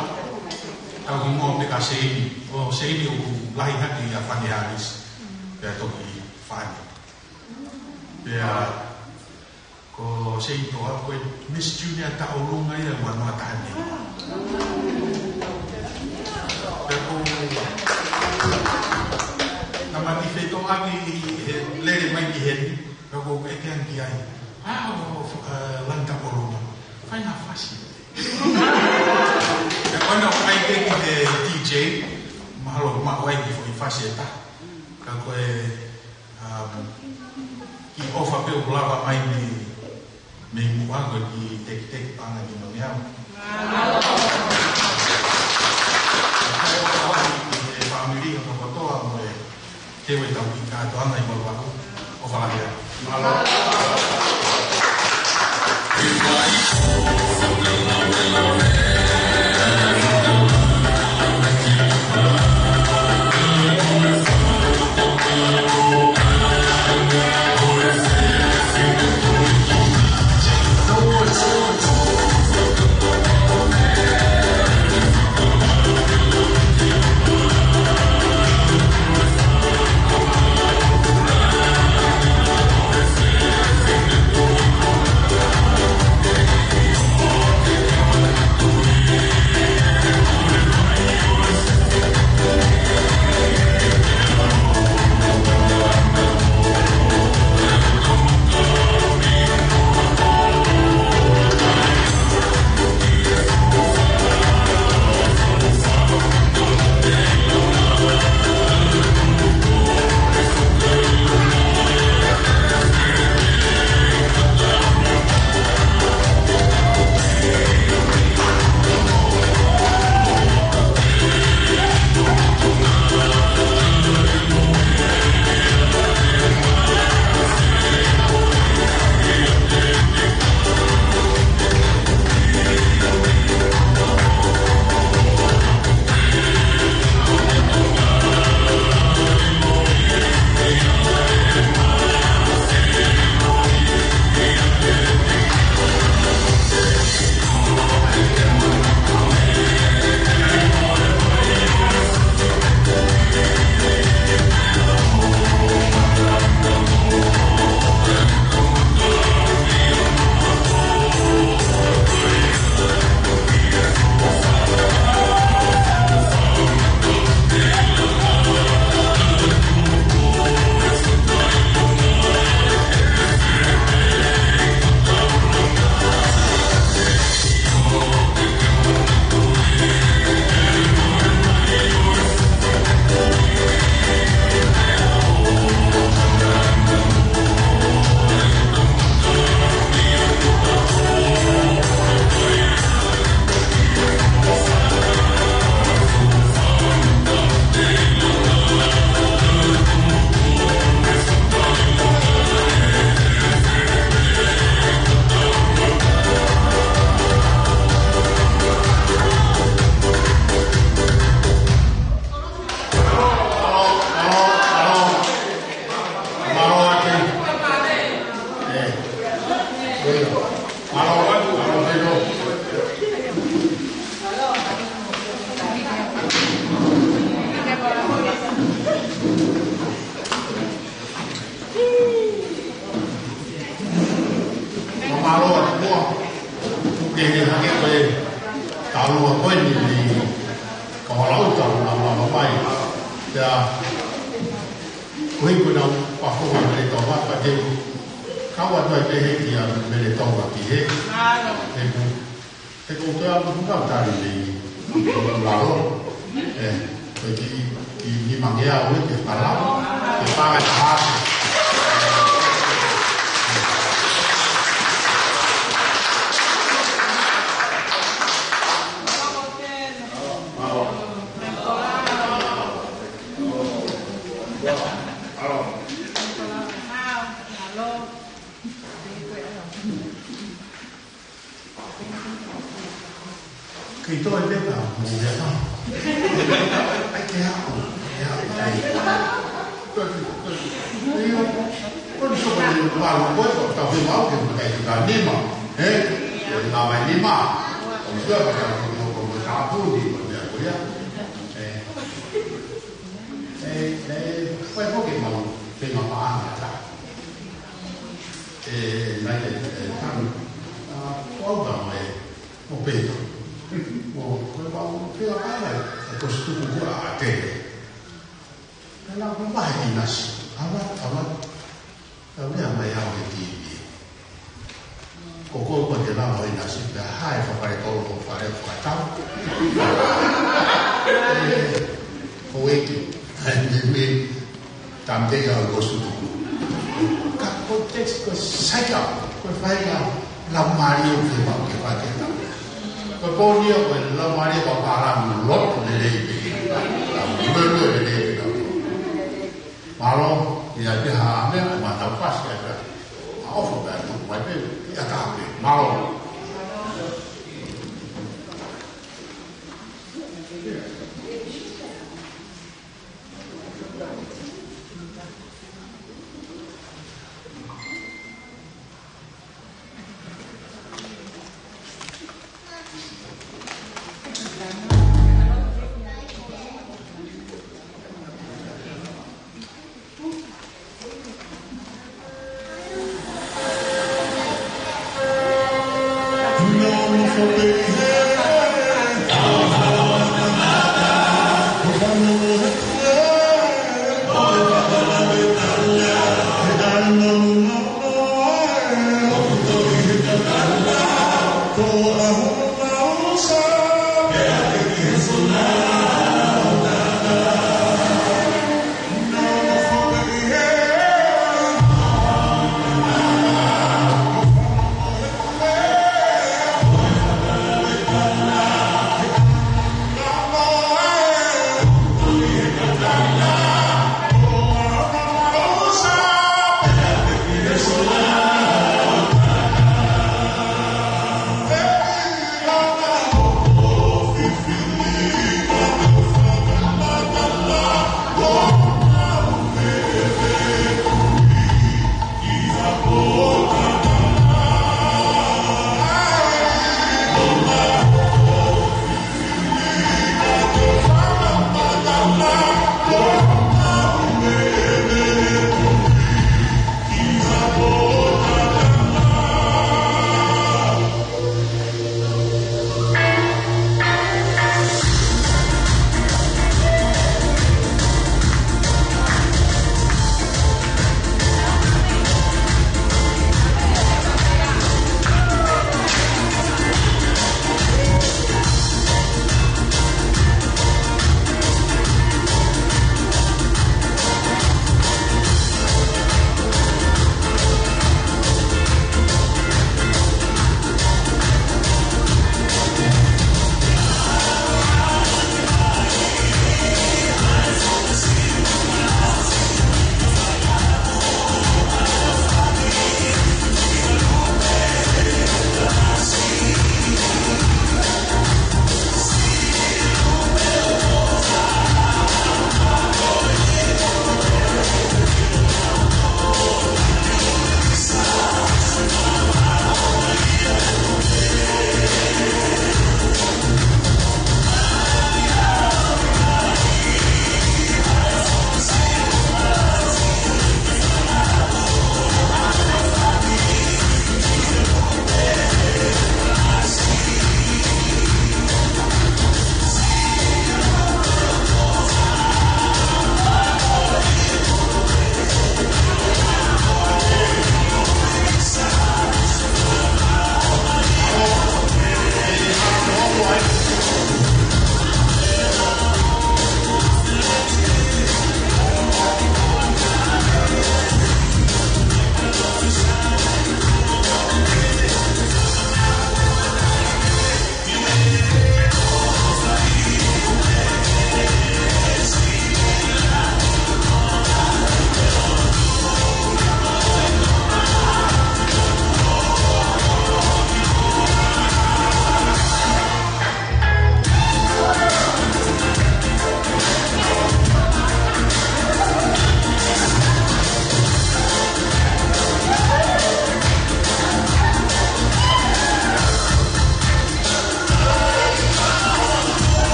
Tau hingoa pē ka Seini. Ko Seini ʻoku lahi hake ʻia Fani Harris. Pea toki Fani. Pea ko Seini Toa ko e Miss Junior taʻolunga ia ua noa taha nima. Pea ko Namati Fetoʻaki he lele mai ki heni, pea ko e ʻeke ange ki ai. ʻA, ʻo, ʻo, ʻa, Lani Takolonga. Fai ha fasi. Pea ko ena ʻoku ʻai pē ki he D J, mahalo maʻu ai ki foʻi fasi ʻe taha. Ka ko e Um, kiʻi ʻofa pē ʻoku lava mai mei, mei muʻa ko e kiʻi tekiteki paʻanga ni mo ne au. Kae ʻofa lahi ki he fāmili hono kotoa mo e teu ʻetau kiʻi kātoanga ʻi Valu Valu. ʻOfa lahi ā. Mālō. ʻIa, ko e ʻuhinga naʻa ku pako ʻa Mele Tonga, pea te u kau atu ai pē he kia Mele Tonga ki he. Mālō. He ku, he ko u toe ʻalu ku kau tali nei, ko u lalo. ʻE, ko e ki, ki ni mangi au e ke pala, ke panga e hake. Mālō. Kei toe leka mo ia. ʻAi ke haʻu, ke haʻu, ʻai. Ko ni soko ni malu ko e ko tau ke mau ke makai ki ka nima. He? Ko ni mau mai nima. Ko ni sua ka ka ko ni ko mo tāpuni ko ni ko ia. He? ʻE, ʻe, ko e ko ke mau, ke mau paʻanga ta. ʻE, nai te, ʻe, tanu, ʻa, ko au ka mai, mo peto. Mo, ko e mau, ke mau paʻanga, ʻe ko situku kua a te. ʻE, na, ko mahe ʻinasi, ʻava, ʻava, Tau lea mai au he T V. Ko koe ʻoku te lava ʻinasi pea hae fakale tolo ko fale fakatau. ʻE, ko eki. ʻE, me, me, tamte ia ko sutu. Ka ko text ko saika, ko fai ia la Mario ke ma ke fai ke tau. Ko poni ia ko la Mario ko para mu lo lelei pe. La mu lo lelei pe. Mālō, ʻi ai pē ha meʻa, ʻe matau pasi ai pē. ʻA ʻofa pē, tuku mai pē, ʻi ai ka pē. Mālō.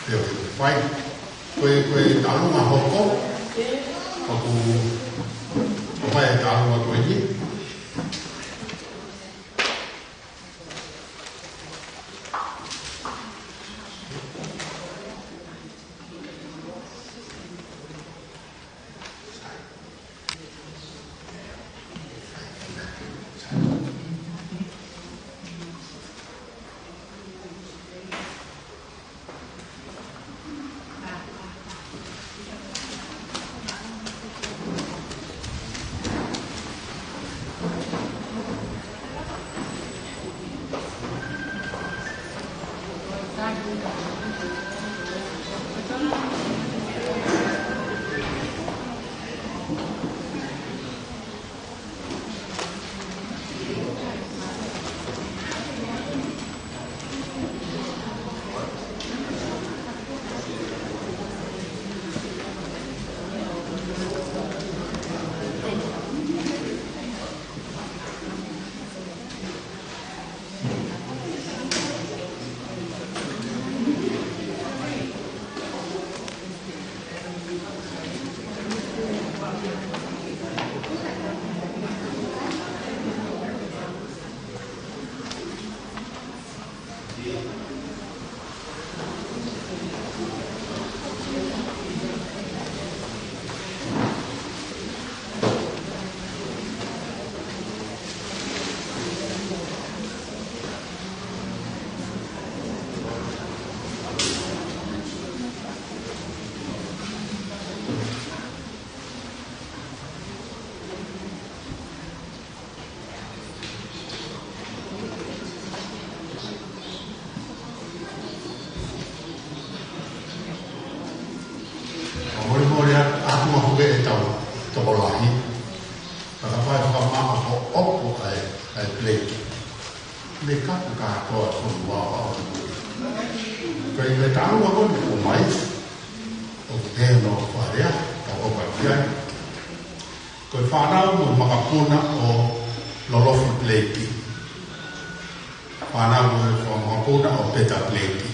Fai. Ko e, ko e tālunga hoko. ʻOku, ʻoku fai e tālunga ko eni. ʻOku molemole atu ʻa e tau tokolahi. Ka ka fai fakamaʻa ko ʻoku ʻai, ʻai plate. Me ka ka toa tonu wa wa. Ko e tālunga ko eni ʻoku mai. ʻOku te no farea, ka ʻoku ʻai. Ko e fānau mo e makapuna ʻo Lolofi Blake. Fānau mo e makapuna ʻo Peta Blake.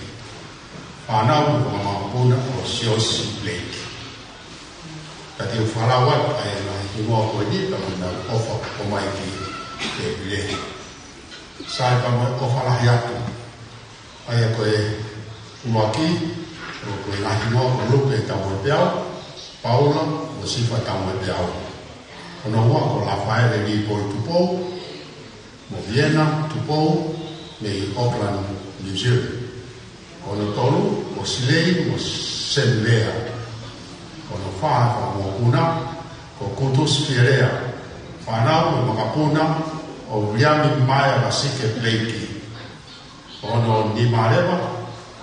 Fānau mo e makapuna ʻo Siosi Blake. Ka te u falau atu ʻa e ngaahi hingoa ko eni, ka mo ʻenau ʻofa ʻo mai ki he pile. Sai ka mo e ʻofa lahi atu. ʻA ia ko e ʻuluaki, ko e ngaahi hingoa ko Lupe Taumoepeau, Paula mo Sifa Taumoepeau. Ko hono ua ko Lafaele Lipoi Tupou, mo Viena Tupou, mei Auckland, New Zealand. Ko hono tolu ko Silei mo Semlea. Ko hono fā ko Mokuna, ko Kutus Fielea. Fānau mo makapuna ʻo Viliami Maea Vasike Blake. Ko hono nima leva,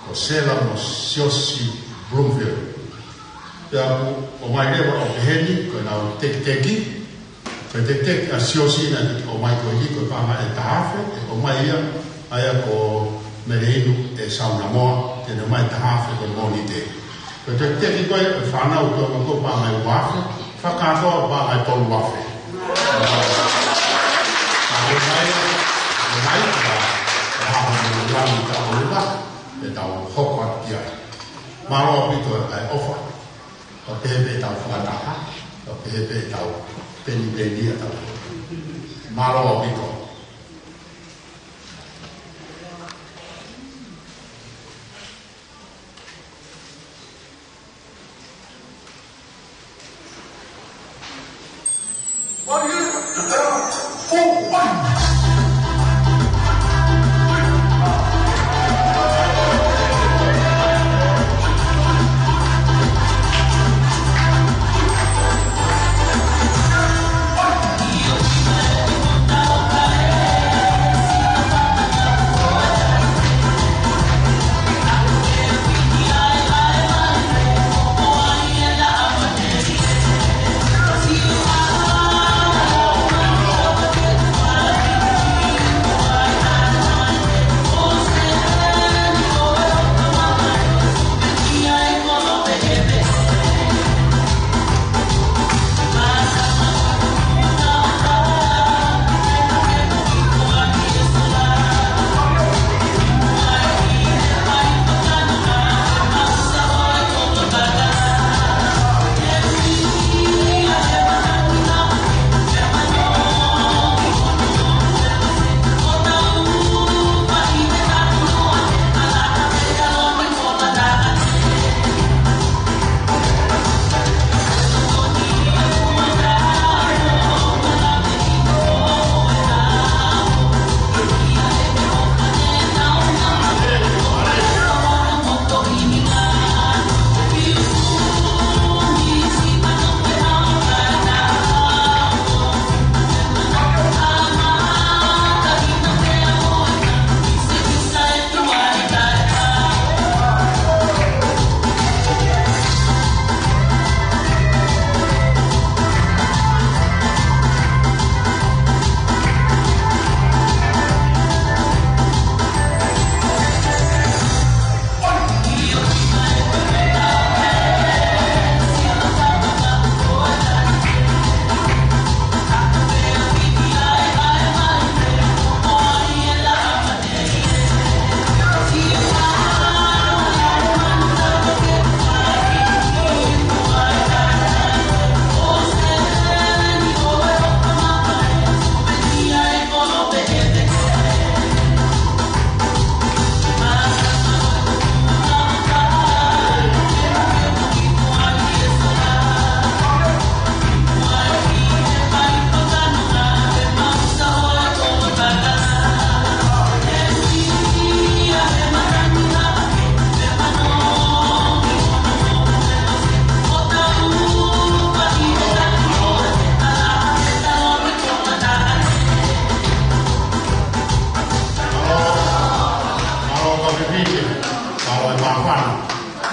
ko Sela mo Siosi Bloomfield. Pea ʻoku ʻomai leva ʻo peheni, ko ʻenau tekiteki, ko e tekiteki ʻa Siosi naʻe ʻomai ko eni ko e paʻanga ʻe taha afe, ʻe ʻomai ia, ʻa ia ko Meleinu ʻe Saunamoa, te ne ʻomai taha afe ko e Mōnite. Ko e tekiteki ko ē ʻo e fānau ko ē ʻoku paʻanga ʻe ua afe, fakakātoa paʻanga ʻe tolu afe. Ka ko e mai, ko e mai, ka, ka hapo mo lami ka ʻoluka, ʻe tau hoko atu ki ai. Mālō ʻaupito ʻa e ʻofa, ka pehē pē tau fakataha, ka pehē pē tau penipeni ʻa tau. Mālō ʻaupito.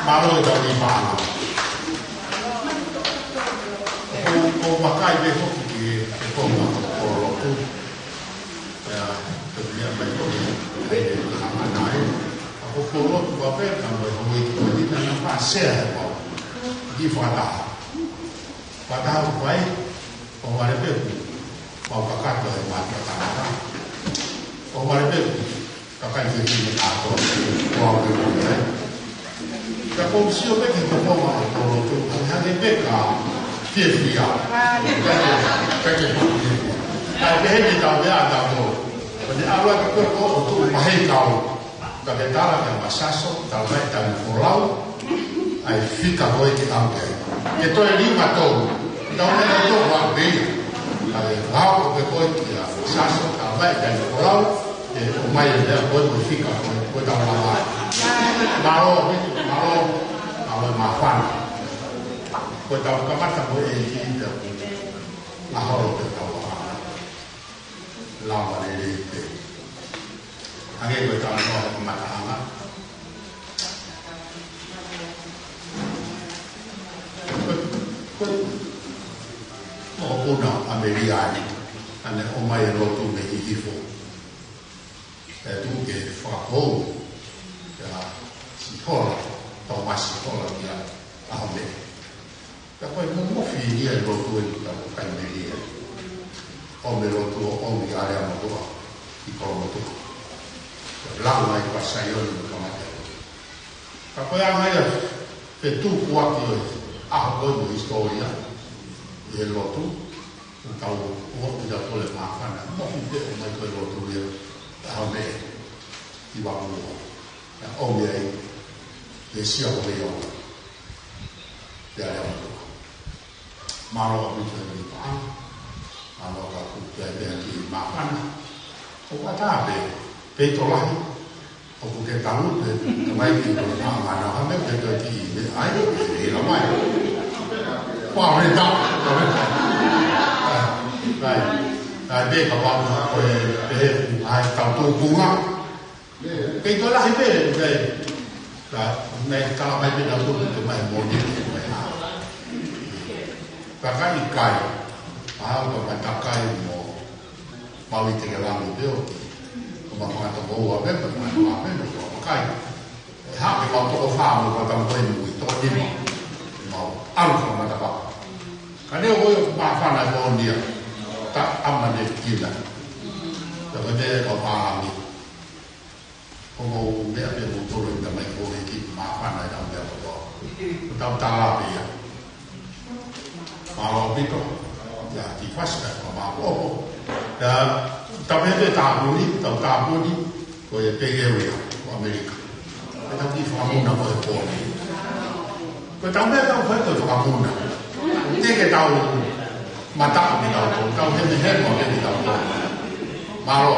Mālō e tau ni paʻanga. Ko, ko makai me hoki ki he konga ʻo e lotu. ʻIa, ko ia mai ko ia. ʻAi e kaha mana e. ʻA ko ko lotu ka pē, ka mo e houʻeiki ko ia, na pa sea he pau. Ki fakataha. Fakataha ko pai, ʻo vale pē ku. Mau kakato e mata tangata. ʻO vale pē ku. Kakai ke kine kātoa, ko au ke kune ai. Ka kou sio pē ki he konga ʻo e lotu, ʻa hake pē ka fiefia. Ka ke, ka ke fiefia. Ka ke heke tau mea ʻa tau. Ko ne ʻalu ake koe ko ʻo tuʻu mahei kau. Ka ke tala ke ma saso, tala mai tau ko lau. ʻAi fika ko e ki au ke. Ke toe lima tolu. Tau mea tau tolu wa pei. ʻAi lau ko ke ko e ki a saso, tala mai tau ko lau. ʻE, ʻomai e meʻa ko e ko e fika ko e, ko e tau lava ai. Mālō, Viki, mālō, mālō e māfana. Ko e tau kamata ko e ʻEiki te u mahalo ke tau lava. Lava lelei pē. Hangē ko e tau noa he kamataʻanga. Ko e, ko e, ko e puna ʻa Meliani, ʻa ne ʻomai e lotu mei Hihifo. ʻE tuʻu ke fakapou, ʻia Sihola, Tōmasi Sihola kia ʻAhomeʻe. Ka ko e momofi ia e lotu ʻe tau kai Melia. ʻO me lotu ʻo ʻomi ʻa Aleamotuʻa, ʻi Kolomotuʻa. Lau mai kua Saioni mo kamata. Ka ko e anga ia, fetukuaki ʻo e ʻaho ko eni hisitōlia, ʻi he lotu, ʻo tau, ʻo tau tole māfana, mofi pē ʻomai ko e lotu ia, ʻAhomeʻe, ʻi Vapua, ʻa ʻomi ai, ʻe sia ko e ia, ʻia Leamotuʻa. Mālō ʻaupito e ni paʻanga, mālō ka ku pea pea ki māfana, ʻo kata pē, pē to lahi, ʻoku ke talu pē, ka mai ki ko e māfana, ha me ke to ki me ai, e la mai. Kua reta, kua reta. Ai, ai, pē ka pau ko e, pē, ai, tau tō kunga. Kei to lahi pē, pē. Ka, me ka mai pē na tō, ke mai mo ni, ke mai ha. Ka kai kai, a, ka mai ka kai mo. Mau i te ke langi peo. Ko ma fanga toko ua pē, ko ma fanga pē, ko ma kai. E hake mau toko fā mo ka tau koe mui, toko lima. Mau, alu ko ma tapa. Ka ne o koe ma fana ko nia. Ta ama ne kina. Ta ko te ka pa ami. Ko mau meʻa pē mo tolo i tamai ko he ki ma fana i au meʻa ko tau. Ko tau tala pē ia. Mālō ʻaupito, ʻia Tifasi ka ko ma ko. ʻIa, tau pē pē tāpuni, tau tāpuni, ko e Bay Area, ko ʻAmelika. Ko tau ki fakamuna ko e pōni. Ko tau meʻa tau fai ko e fakamuna. Te ke tau mata mi tau tau, tau heme heme ke mi tau tau. Mālō.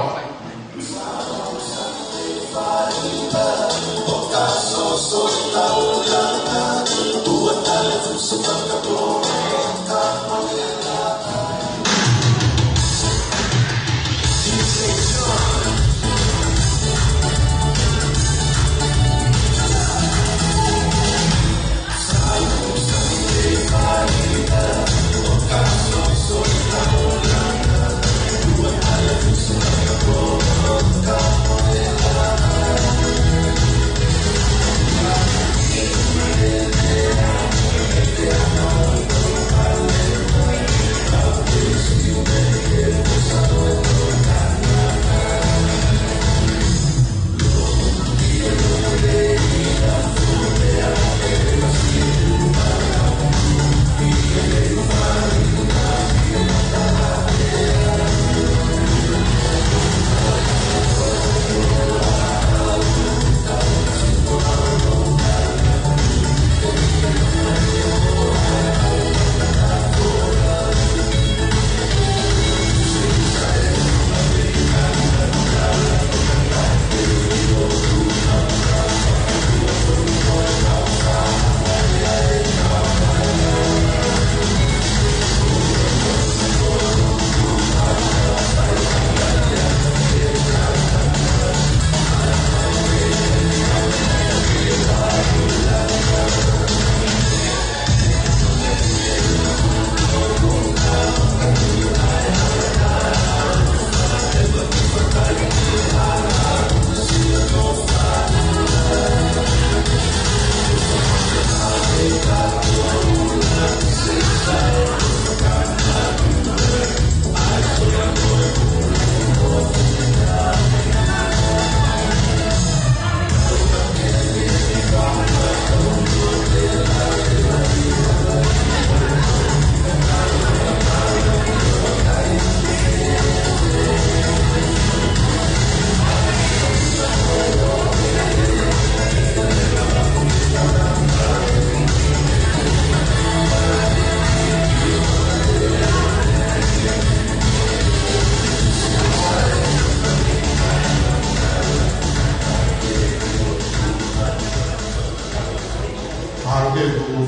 Mahalo pē kuo,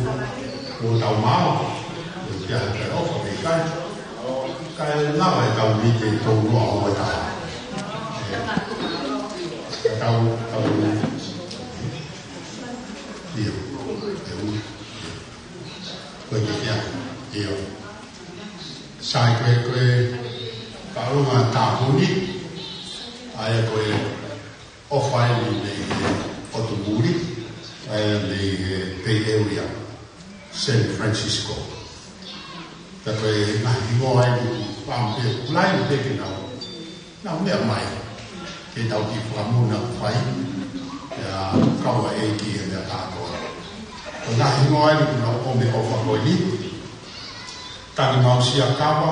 kuo tau maʻu, ʻo tia ha kai ʻofa pe ʻikai. Kae lava ʻetau mite tau noa ʻo ʻetau. ʻE, tau, tau. ʻIo, ʻe ui. Ko e kikia, ʻio. Sai ko e, ko e, ka ʻolunga tāpuni, ʻa ia ko e ʻofa eni mei he ʻotu muli, ʻa ia mei he Bay Area, San Francisco. Ka ko e ngaahi hingoa eni, pam pe kulai pe ke nau. Nau meʻa mai, ke tau ki fakamu na fai, ʻe kau ʻa e ʻEiki he meʻa kātoa. Ko e ngaahi hingoa eni, nau ʻomi ʻofa ko eni, Tani Mausia Kava,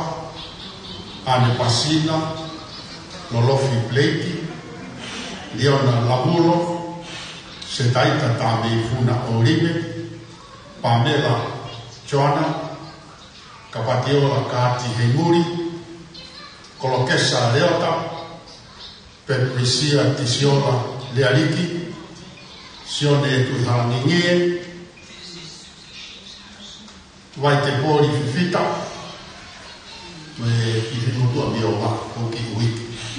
ʻAne Pasina, Lolofi Blake, Liona Lamulo, Setaita Tameifuna ʻOlive, Pamela Joana, Kapatiola Kati Henguli, Kolokesa Leota, Patricia Tisiola Lealiki, Sione Tuihalangingie, Vaitepoli Fifita, mo e kiʻi fefine ʻotua mei ʻOvaka, ʻo ki ui,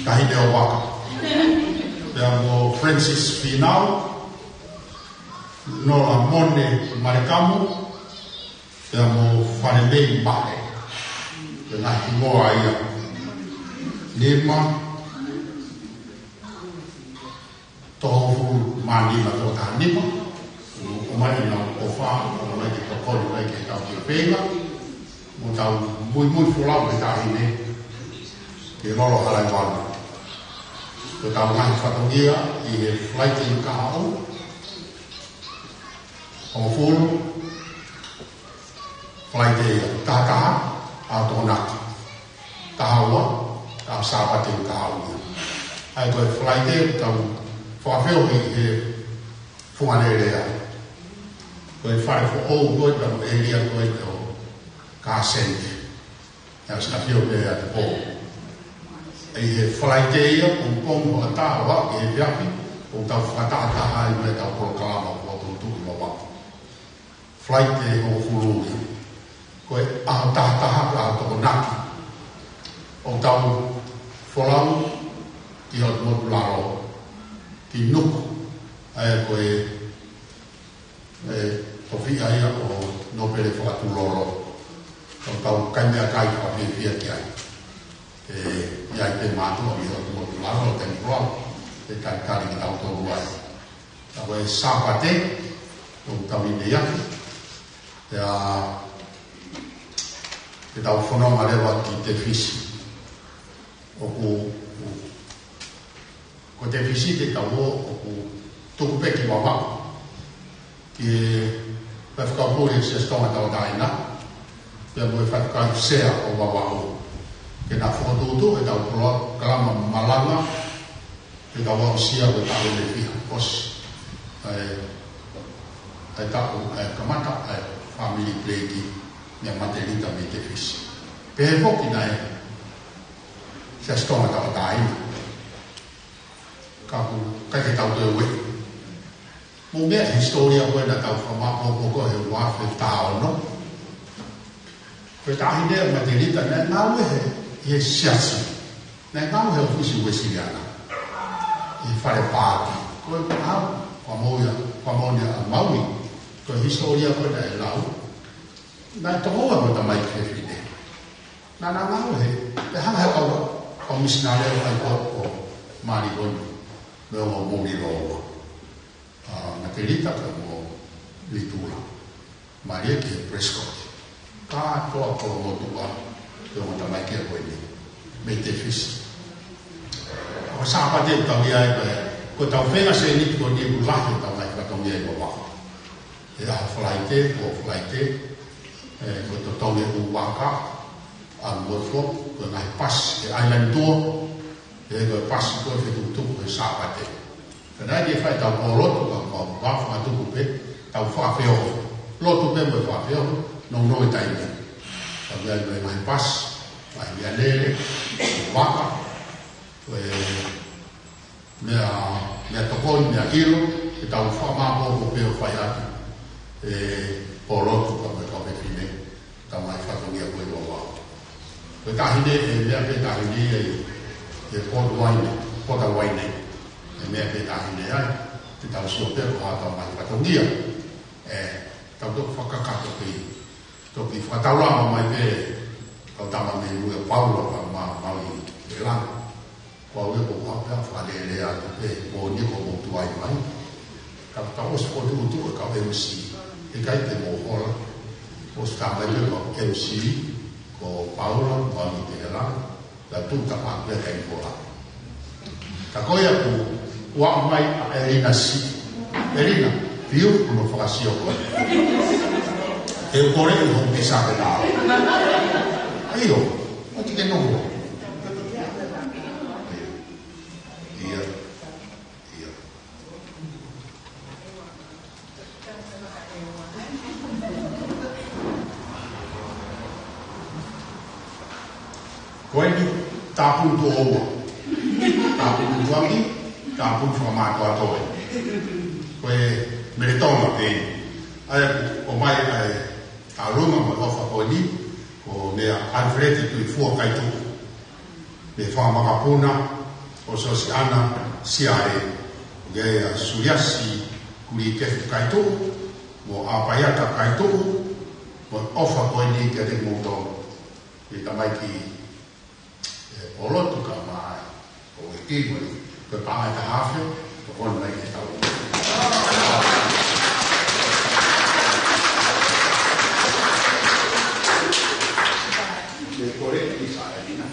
Tahine ʻOvaka. Pea mo Francis Finau, Nola Mone Malekamu, pea mo Falemei Mahe. Ko e ngaahi hingoa ia. Nima, toko hongofulu mā nima, toko taha nima. ʻOmai ʻenau ʻofa, ʻomai ke tokoni mai ke tau ki feinga. Mo tau muimui folau ki he Taʻahine, ke lolo Halaevalu. Ko ʻetau ngaahi fatongia ʻi he Falaite ʻi Kahaʻu, hongofulu, Falaite ia, taha taha, ʻa Tokonaki. Taha ua, ʻa Sāpate ʻi Kahaʻu ia. ʻA ia ko e Falaite, tau fakafeohi he funga lelea. Ko e fale foʻou ko e tau area ko e tau Kaseni. ʻA ia ʻosi ka fio pē ʻa te pō. ʻI he Falaite ia, pongipongi hoʻatā ʻo aʻu ki he efiafi, ʻoku tau fakatahataha ai mo ʻetau polokalama ʻo tau tuʻu ʻi Vavaʻu. Falaite hongofulu ia. Ko e ʻaho taha taha ko e ʻaho Tokonaki. ʻOku tau folau ki Hotumotu-lalo, ki Nuku, ʻa ia ko e, e, tofiʻa ia ʻo Nōpele Fakatulolo. ʻOku tau kai meʻakai fakafiefia ki ai. ʻE, ʻi ai pē mātuʻa mei Hotumotu-lalo, ʻo teni koa, ʻe talitali kitautolu ai. Ka ko e Sāpate, ʻoku tau ʻi ai, ʻa, ke tau fononga leva ki Tefisi. ʻOku, ko Tefisi te tau ō, ʻoku tuku pē ki Vavaʻu. Ki he Faifekau Pule Siasi Tonga Tauʻatāina, pea mo e Faifekau Sea ʻo Vavaʻu. Ke na fokotuʻutuʻu ʻetau polokalama malanga, ke tau aʻusia ko e taʻu ʻe fiha ʻosi. ʻA e, ʻa e taʻu, ʻa e kamata, ʻa e family plague, mei Matelita mei Tefisi. Pehē foki naʻe Siasi Tonga Tauʻatāina. Ka ʻoku ʻikai ke tau toe ueʻi. Mou meʻa he hisitōlia ko ē naʻa tau fakamāʻopoʻopo ko ē he ua afe taha ono. Ko e taʻahine ʻa Matelita naʻe ngāue he, he siasi. Naʻe ngāue he ʻōfisi Uēsiliana. ʻI he fale paati. Ko e pau, fakamoʻoni ia, fakamoʻoni ʻa Maui. Ko e hisitōlia ko ē naʻe lau. Naʻe tokoua mo e tamaiki fefine. Naʻa na ngāue he, pea hanga he kau, kau misinale ʻo ʻai ko ē ʻo Malikoni, mo e ongo moʻui lōua. ʻA, Matelita pea mo Litula. Mālie ki he Prescott. Kātoa ko e motuʻa, pea mo e tamaiki ko eni. Mei Tefisi. Ko e Sāpate ʻoku tau ʻi ai ko e, ko ʻetau feinga sēniti ko eni ʻoku lahi ʻetau ngaahi fatongia ʻi Vavaʻu. ʻI he ʻaho Falaite, ko Falaite, ʻe, ko e totongi ʻū vaka, ʻa Norfolk, ko e ngaahi pasi, ʻe Island Tour, ʻe, ko e pasi ko e fetukutuku he Sāpate. Ka naʻe ʻikai ke fai ʻetau pō lotu, ka ko e fakatupu pē, tau fakafeohi. Lotu pē mo e fakafeohi, nounou e taimi. Ka ʻi ai mo e ngaahi pasi, ngaahi meʻalele, vaka, ko e meʻa, meʻatokoni, meʻaʻilo, ke tau fakamāʻopoʻopo pē ʻo fai atu. ʻE Polotu ka mo e kau fefine, tamai fatongia ko e ua ua. Ko e taʻahine, ʻe meʻa pē taʻahine ia ʻi he potu uaine, pota uaine. ʻE meʻa pē taʻahine ai, te tau sio pē ko ha tamai fatongia. ʻE, tau toki fakakakato pē. Toki fakataulama mai pē, kau tama mei mui ʻa Paula ka ma, mau ʻi he langa. Ko au ʻe ko ha pea fakalele atu pē, ko ni ko mo tuai mai. Ka ka ʻosi ko tuʻutuʻu e kau M C. ʻIkai te mo hola. ʻOsi ka mai pē ko M C, ko Paula, mau ʻi he langa. Ka tuʻu ta pa pē kai hola. Ka ko ia ku, ua mai ʻa Elina si. Elina, fiu, kuno fakasio ko. ʻE kole ʻi ho pisa ke nā. ʻAio, ʻo tike noho. Ia, ia. Ko eni, tāpuni tuʻo ua. Tāpuni tuʻangi, tāpuni fakamātoato ē. Ko e mele Tonga pē eni. ʻA ia, ʻomai ʻa e ʻalunga mo e ʻofa ko eni, ko meʻa Alfred Tuʻifua Kaituʻu. Mei he fanga makapuna ʻo Siosiana Siale, ʻo kei ʻa Suliasi Kulikefu Kaituʻu, mo ʻApaiata Kaituʻu, mo e ʻofa ko eni kiate kimoutolu. Mei he tamaiki, ʻe, Polotu ka mai, ʻo e kimoli, ko e paʻanga ʻe taha afe, ko hono mai ke tau. Mei he kole ki Saelina.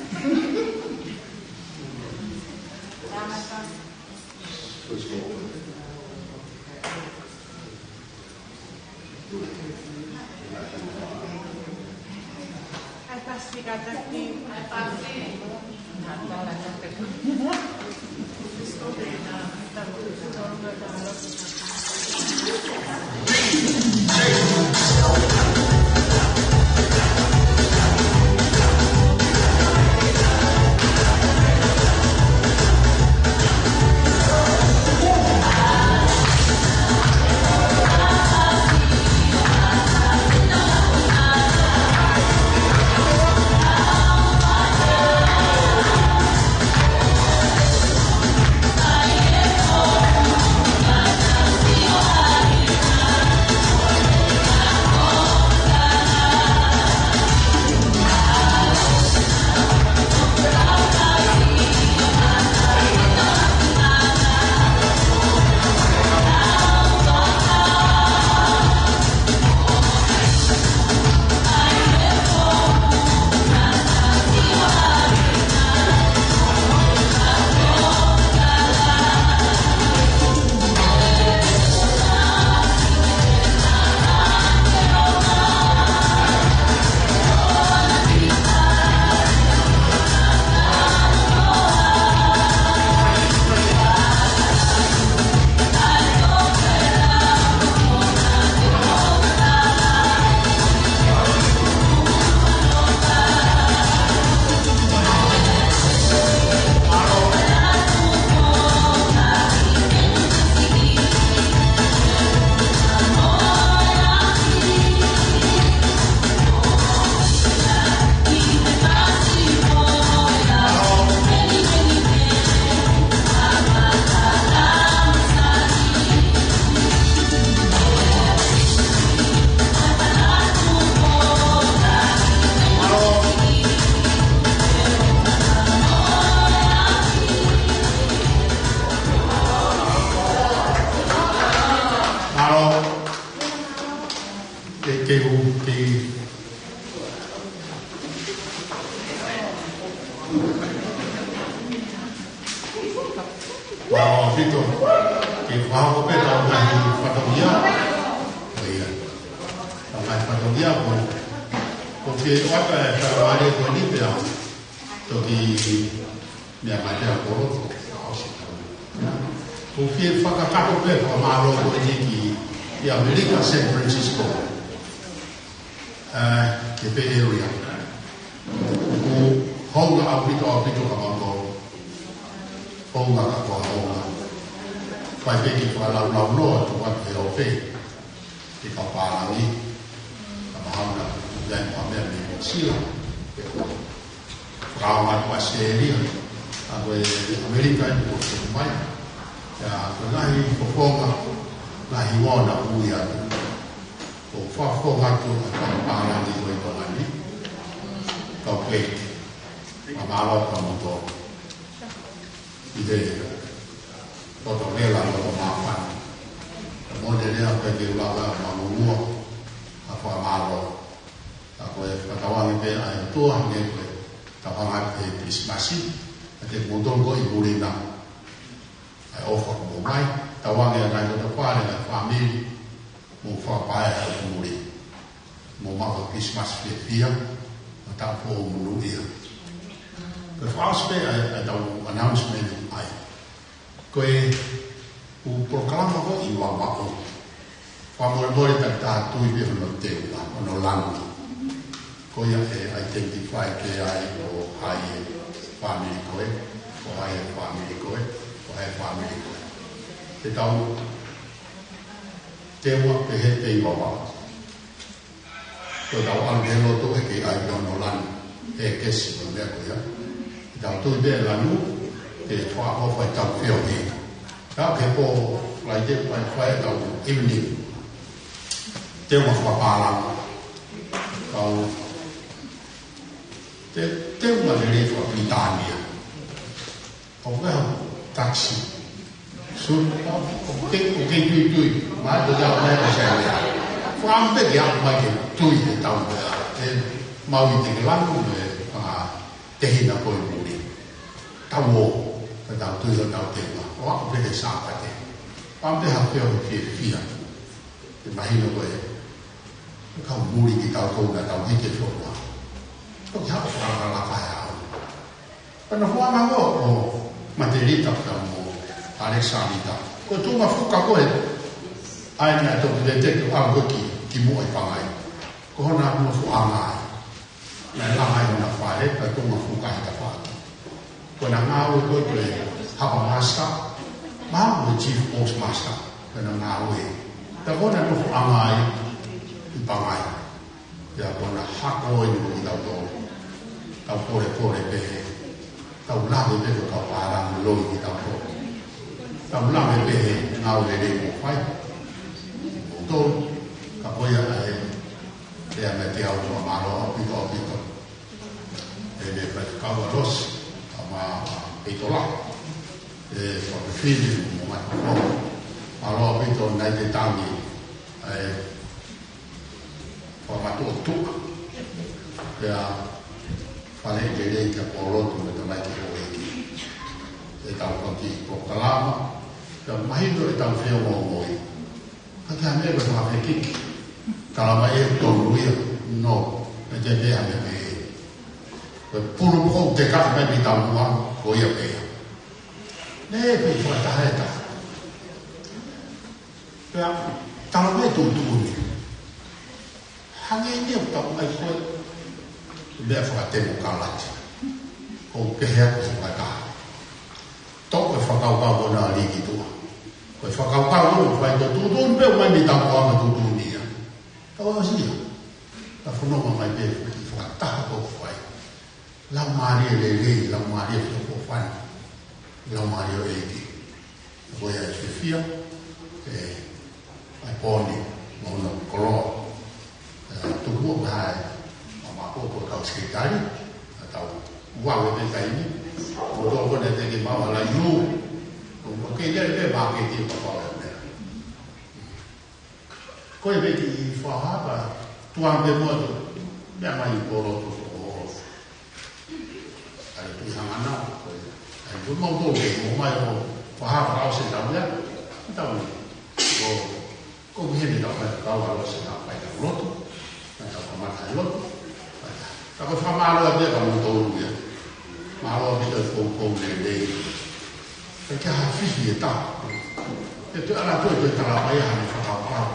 Mālō. Ke, ke u, ke. Mālō ʻaupito. Ke fakahoko pē ʻetau ngaahi fatongia. ʻIo. ʻEtau ngaahi fatongia ko, ko ke ʻoatu e faingamālie ko eni pea toki meʻa mai pē ʻa Polotu. Ko ke fakakakato pē fakamālō ko eni ki, ki ʻAmelika, San Francisco. ʻA, ki he Bay Area. ʻOku hounga ʻaupito, ʻaupito ka mau ko. Hounga ka ko hounga. Fai pē ke fakalaulauloa atu ʻa e ʻofa. Ki he kau pālangi, ka mahalo naʻa ʻi ai ha meʻa mei Nuʻusila. Kau mai ko ʻAositelēlia, ʻa ko ē ʻAmelika eni kuo u mai. ʻIa, ko e ngaahi fofonga, ngaahi hingoa naʻa ku ui atu. ʻOku ou fakafofonga atu ʻa e kau pālangi ko ē ʻi Tonga ni, kau Blake, fakamālō atu kiate kimoutolu. ʻI he loto vela, loto māfana. Ka mo te lea pē ke u lava ʻo maʻu muʻa ha fakamālō. Ka ko e fakatauange pē ʻa e ʻOtua, hangē ko e tauhanga he Kilisimasi, ʻa kimoutolu ko ē ʻi muli na, ʻa e ʻofa kuo mou ʻomai, tauange ʻa e ngaahi loto fale, ngaahi fāmili, mou fakapaea ʻi muli. Mou maʻu ha Kilisimasi fiefia, mo e taʻu foʻou monūʻia. Ko e fakaʻosi pē ʻa e, ʻa ʻetau announcement ʻa ia. Ko e ʻū polokalama ko ē ʻi Vavaʻu. Fakamolemole, ka ta tui pē hono teunga, hono lanu. Ko ia ʻe identify pē ai ko hai e fāmili ko ē, ko hai e fāmili ko ē, ko hai e fāmili ko ē. Te tau teunga pē he te ʻi Vavaʻu. Ko ʻetau ʻalu ki he lotu ʻe kei ʻai pē hono lanu, ʻe kesi mo e meʻa ko ia. ʻEtau tui pē lanu, ke fakaʻofa ʻetau feohi. Ka ke pō, Friday, fai, fai ʻetau evening. Teunga fakapālangi. Kau, te, teunga lelei fakapilitānia. ʻOku ʻi ai ha taxi. Sulu, ʻoku kei, ʻoku kei tuitui. Mai, ko ia mai ko se ia. Fakaʻamu pē ke aʻu mai ke tui he tau pē. ʻE mau ʻi te ke lanu me, ʻa, te hina ko ē muli. Tau ō, ka tau tui hotau teunga. ʻO aʻu pē he Sāpate. Fakaʻamu pē ha feohi fiefia. Te mahino ko ē. Kau muli kitautolu naʻa tau hiki e foʻi. Toki haʻu fakalakalaka he ʻaho. Pea naʻe foaki ange ʻo Matelita pea mo Alexander. Ko e tuʻunga fuka ko ē, ʻa ia naʻe toki veteki ʻo ʻalu ko ē ki, ki muʻa ʻi Pangai. Ko hona nofoʻanga ia. Naʻe langa ai hona faʻē, pea tuʻunga fuka he tafaʻaki. Ko ʻena ngāue ko ē ko e harbour master, mahalo ko e chief postmaster, ko ʻena ngāue. Pea ko hona nofoʻanga ia ʻi Pangai. Pea ko ʻena hako eni mo kitautolu. Tau polepole pē he. Tau lave pē ko e kau pālangi loi kitautolu. Tau lave pē he ngāue lelei ʻoku fai. Kimoutolu, ka ko ia ʻa e, pea mei te au, fakamālō ʻaupito, ʻaupito. ʻE, ʻe, pea kau a Rosi, ka ma, ʻe tola. ʻE, ko e fili, mo mai ko. Mālō ʻaupito, naʻe te tangi. ʻE, Fakamātuʻa tuʻa. Pea fale lelei kia Polotu mo e tamaiki houʻeiki. ʻEtau kaki polokalama. Pea mahino ʻetau feongoongoi. Ka ke hame ko e fakafekiki. Kalama e tonu ia. No. ʻE te pehē hame pē. Ko e pulu ko ē te ka mai ʻi taumuʻa. Ko ia pē. Ne pē fakataha e taha. Pea, tala mai tuʻutuʻuni. Hangē ni ʻoku tau ʻai ko e meʻa fakatemokalati. ʻOku pehē ʻoku fakataha. Toʻo e fakakaukau ko ena ʻo lī ki tuʻa. Ko e fakakaukau ko ē ʻoku fai ko e tuʻutuʻuni pē ʻoku mai mei taumuʻa mo tuʻutuʻuni ia. Tau aʻusia. Ka fononga mai pē ki he fakataha ʻoku fai. Laumālie lelei, laumālie fakaʻofoʻofani. Laumālie ʻo e ʻEiki. Ko ia ʻe fiefia, ʻe, ʻa e pō ni, mo hono koloa. ʻE, tuku mai, ma ma ko ko kau sekitali, ʻa tau ua we te taimi, ko tō ko ne te ke mau ala iu, ko ke lele pē māketi ʻo papa o e mea. Ko e veki i fahapa, tuang pē mo atu, mea mai i Polotu, ʻAle tui hangana, ko e, ʻai ko mau tō ke mo mai ʻo fahapa ʻo se tau ia, tau ia. Ko, ko ke hene tau mai tau alo se tau mai tau lotu, mai tau kamata lotu. Ka ko e fakamālō atu ia ka mo tō ia. Mālō ʻaupito e fou fou lelei. Ka ke ha fifi e ta. E te ala tō e te tala mai ha ne fakapau.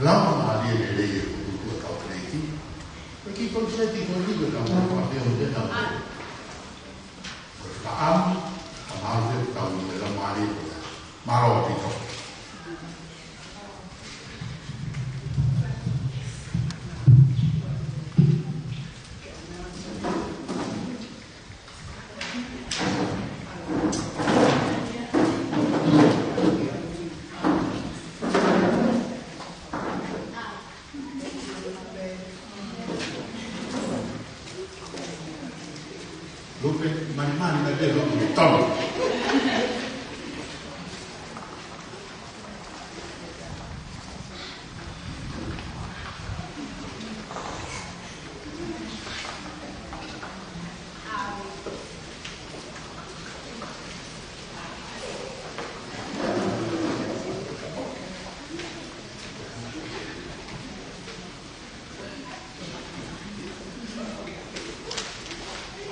Laumālie lelei e kutukutu e kau Keleti. Ko e kiʻi konisepi ko eni ko e kau Keleti ko e kau Keleti. Ko e fakaʻamu, ka mālō e kau ni e laumālie ko ia. Mālō ʻaupito. Tonu.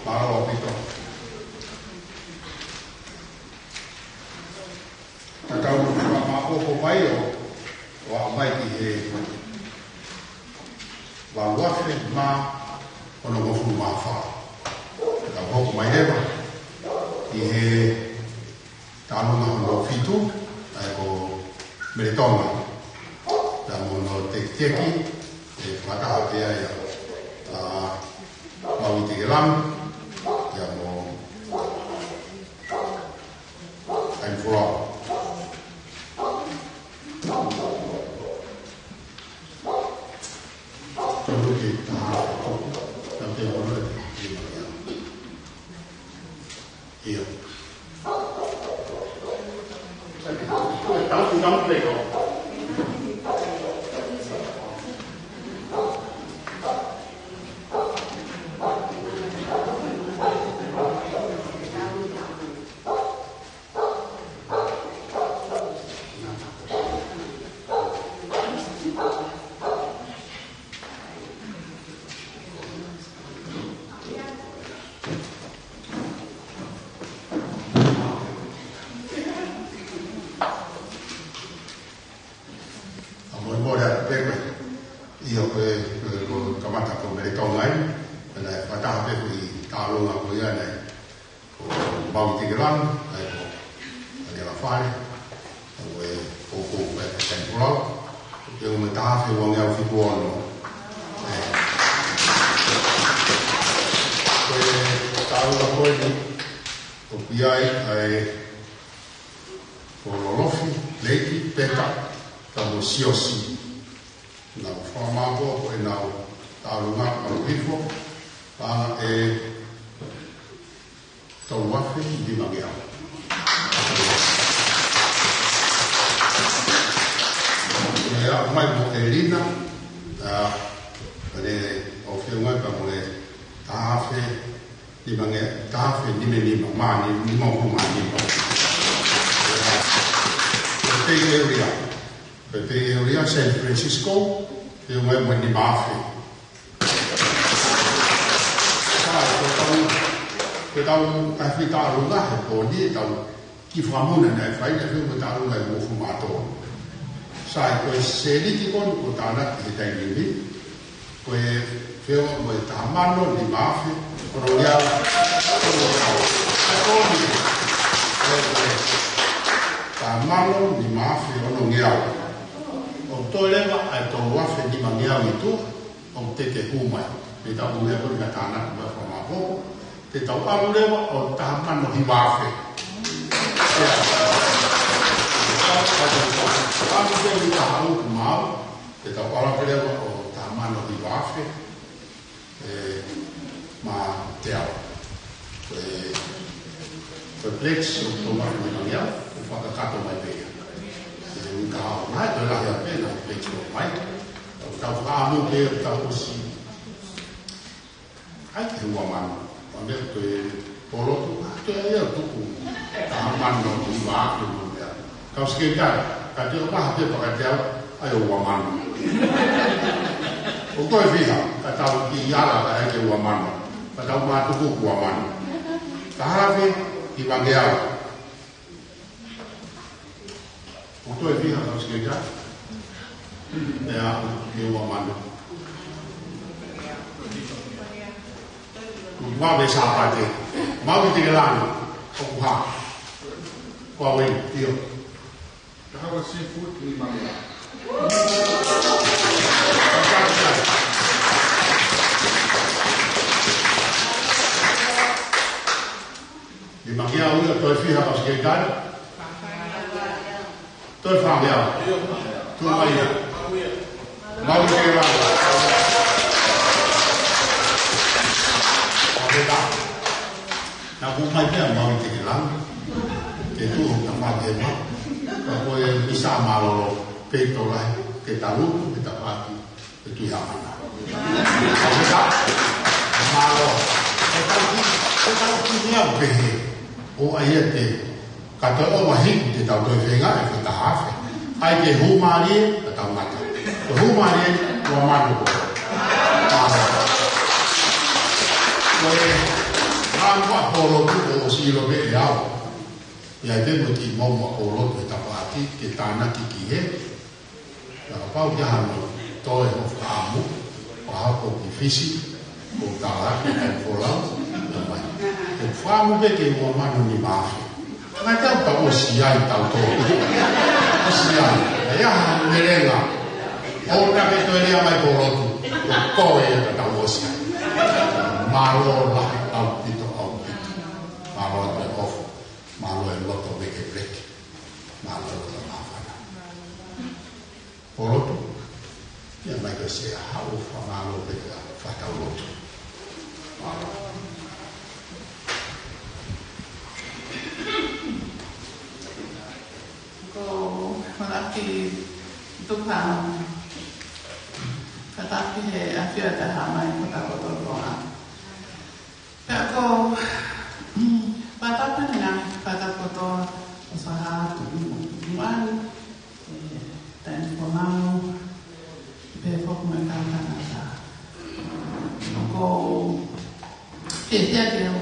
Mālō ʻaupito. Ka tau fakamāʻopoʻopo mai ʻo, ʻo aʻu mai ki he valu afe mā onongofulu mā fā. Ka tau hoko mai leva ki he taʻu hono fitu, ʻa ia ko Mele Tonga. Pea mo hono tekiteki, ʻe fakataha pē ia, ʻa, Maui Tekelangi, ia mo Kainifolau. Tolu ki he taha, tau te ono e, ʻio. ʻA, molemole atu pē ko e, ʻio, ko e, ko e, ko e kamata ko Mele Tonga eni, pea naʻe fakataha pē ko e taʻu hono ko ia naʻe ko Maui Tekelangi, ʻa ia ko ʻAliʻi Alafale, ʻa ia ko e, ko, ko, ko e Kainifolau, ʻa ia ko e taha afe ua ngeau fitu ono. ʻE. Ko e taʻu ko eni, ʻoku ʻi ai, ʻa e, ko Lolofi, Leiki, Peka, pea mo Siosi. Nau fakamāʻopoʻopo ʻenau taʻu hono ʻalu hifo, paʻanga ʻe tolu afe nima ngeau. ʻE aʻu mai mo ʻElina, ʻa, pea ne ʻo feʻunga pea mo e taha afe nima nge-, taha afe nima nima, mā ni-, nima ngeau mā nima. Ko e Bay Area, ko e Bay Area, San Francisco, feʻunga mo e nima afe. Sai, ko e taʻu, ko e taʻu taha afe taha ngeau he pō ni, taʻu ki Fakamoʻunga naʻe fai, naʻe feʻunga taʻu ngeau uofulu mā tolu. Sai, ko e sēniti ko eni kuo tānaki he taimi ni, ko e feʻunga mo e taha mano nima afe ono ngeau. Ko e taha mano nima afe ono ngeau. ʻOku toe leva ʻa e tolu afe nima ngeau ʻi tuʻa, ʻoku teʻeki hū mai. Mei taʻu meʻa ko eni ka tānaki mai fakamāʻopoʻopo, te tau ʻalu leva ʻo taha mano hiva afe. ʻAlu pē ʻi taha ʻuku maau, te tau ʻalu pē leva ʻo taha mano hiva afe. ʻE, mā teau. ʻE, ko e pledge ʻoku tolu afe nima ngeau, ʻoku fakakakato mai pē ia. ʻE, ʻi he kahaʻu, naʻe toe lahi ange pē ʻa e pledge ʻoku ʻomai. Tau, tau fakaʻamu pē, tau ʻosi. ʻAi ke ua mano. ʻA e meʻa ko e polotu, ʻa, toe ʻai au tuku taha mano hiva afe mo e meʻa. Kau sekelitali, ka te ʻomai ha pepa kiate au, ʻai ʻo ua mano. ʻOku toe fiha, ka tau kiʻi ala ka ʻai ke ua mano. Ka tau mātuku ua mano. Taha afe hiva ngeau. ʻOku toe fiha, kau sekelitali. Pea, ke ua mano. Kuo vave Sāpate. Maui Tekelangi. ʻOku hā. Ko au eni, ʻio. Kahaʻu seafood nima ngeau. Nima ngeau ia, toe fiha kau sekelitali. Toe fā ngeau. Tuʻu mai ia. Maui Tekelangi. ʻOku hā. Nau Mai pea mau i te ke lau, ke tuʻu ta mate ma, ka ko e misa mālōlō, pe to lai, ke ta lutu, ke ta pati, ke tui hamana. Ka ke ta, mālō, ke ta ki, ke ta ki ni au pehe, ʻo ʻai ʻa te, ka to o mahi, ke ta toi fenga, e ke ta hafe. ʻAi ke hū mālie, ka ta mata. Ke hū mālie, ua manu ko. Mālō. Ko e, ngā mua polo tu o silo me e au. Ia te mo ki mau mua polo tu e tapati, ke tānaki ki he. Ia kapau ia hano, toe ho faamu, o hapo ki Fisi, ko tala, ke tai kolau, ia mai. Ke faamu pe ke ua manu ni mafi. Ngai tau ta o si ai tau to. O si ai, ia ha melenga. O ta ke toe lia mai polo tu, ko e ia ta tau o si ai. Mālō lahi ʻaupito, ʻaupito. Mālō atu e ofu. Mālō e loto veke veke. Mālō e loto māfana. Polo tu. Ia mai ka se hau fa mālō pe ka fa tau lotu. Mālō. Ko Malaki tuka. Ka taki he afio ta ha mai ko ta koto koa. Pea ko, mm, pata pene na, pata kotoa, ʻo saha tu i mo, muani, e, taimi ko mau, pe foku mai ka tangata. Ko, ke tia ke o,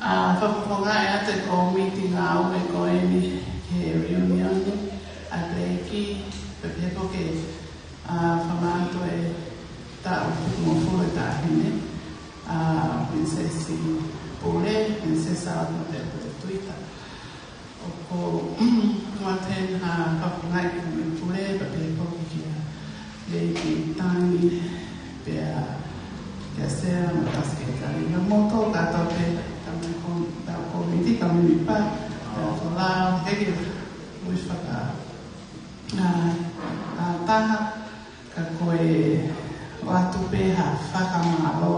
a, fakafofonga e ate ko miti ngā ue ko eni, ke reunion, a te ki, pe pe ko ke, a, famato e taʻu mo fulu e taʻahine, a, Princess Pule, Princess Alpha Pule Tuita. ʻO ko, ua ten ha kapungai ki me Pule, pa pe poki kia. Lady Tangi, pea, kia Sea, ma kasi ke kali. Na moto, ka tau pe, ka me ko, tau ko miti, ka me mi pa, tau ko la, heke, ui faka, a, a, taha, ka ko e ʻoatu pē ha fakamālō,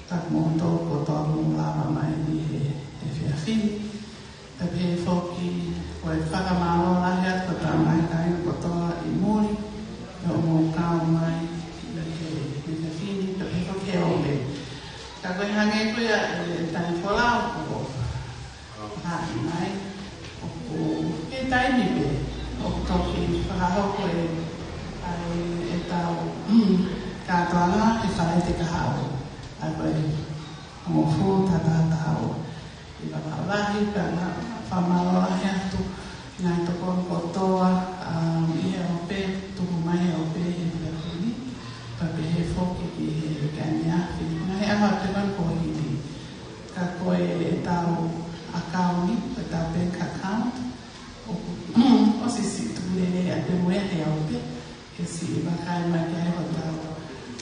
ka moto ko tō lava mai ʻi he, he fiafini. Ka pehē foki, ko e fakamālō lahi atu ka tau mai kai kotoa ʻi muli, ʻo mou kau mai ʻi he, he fiafini, ka pehē foki he ope. Ka ko e hangē ko ia e tai folau ko Haʻi mai, ʻoku ke taimi pē, ʻoku toki fakahoko e, ʻai e tau, mm, kātoanga e fale te kahau. ʻAi ko e, mo fu tata tau. ʻI ka lahi, ka na, fakamālō lahi atu, ngā tokon kotoa, um, ʻi he ope, tuku mai he ope, he pehuli, ka pehē foki ki he kani afi. Ngā he anga te man ko hili. Ka ko e tau account, ko e tau bank account, ʻoku, ʻosi siʻi tuku lelei ʻa te mue he ope, ke siʻi vakai mai ki ai hotau,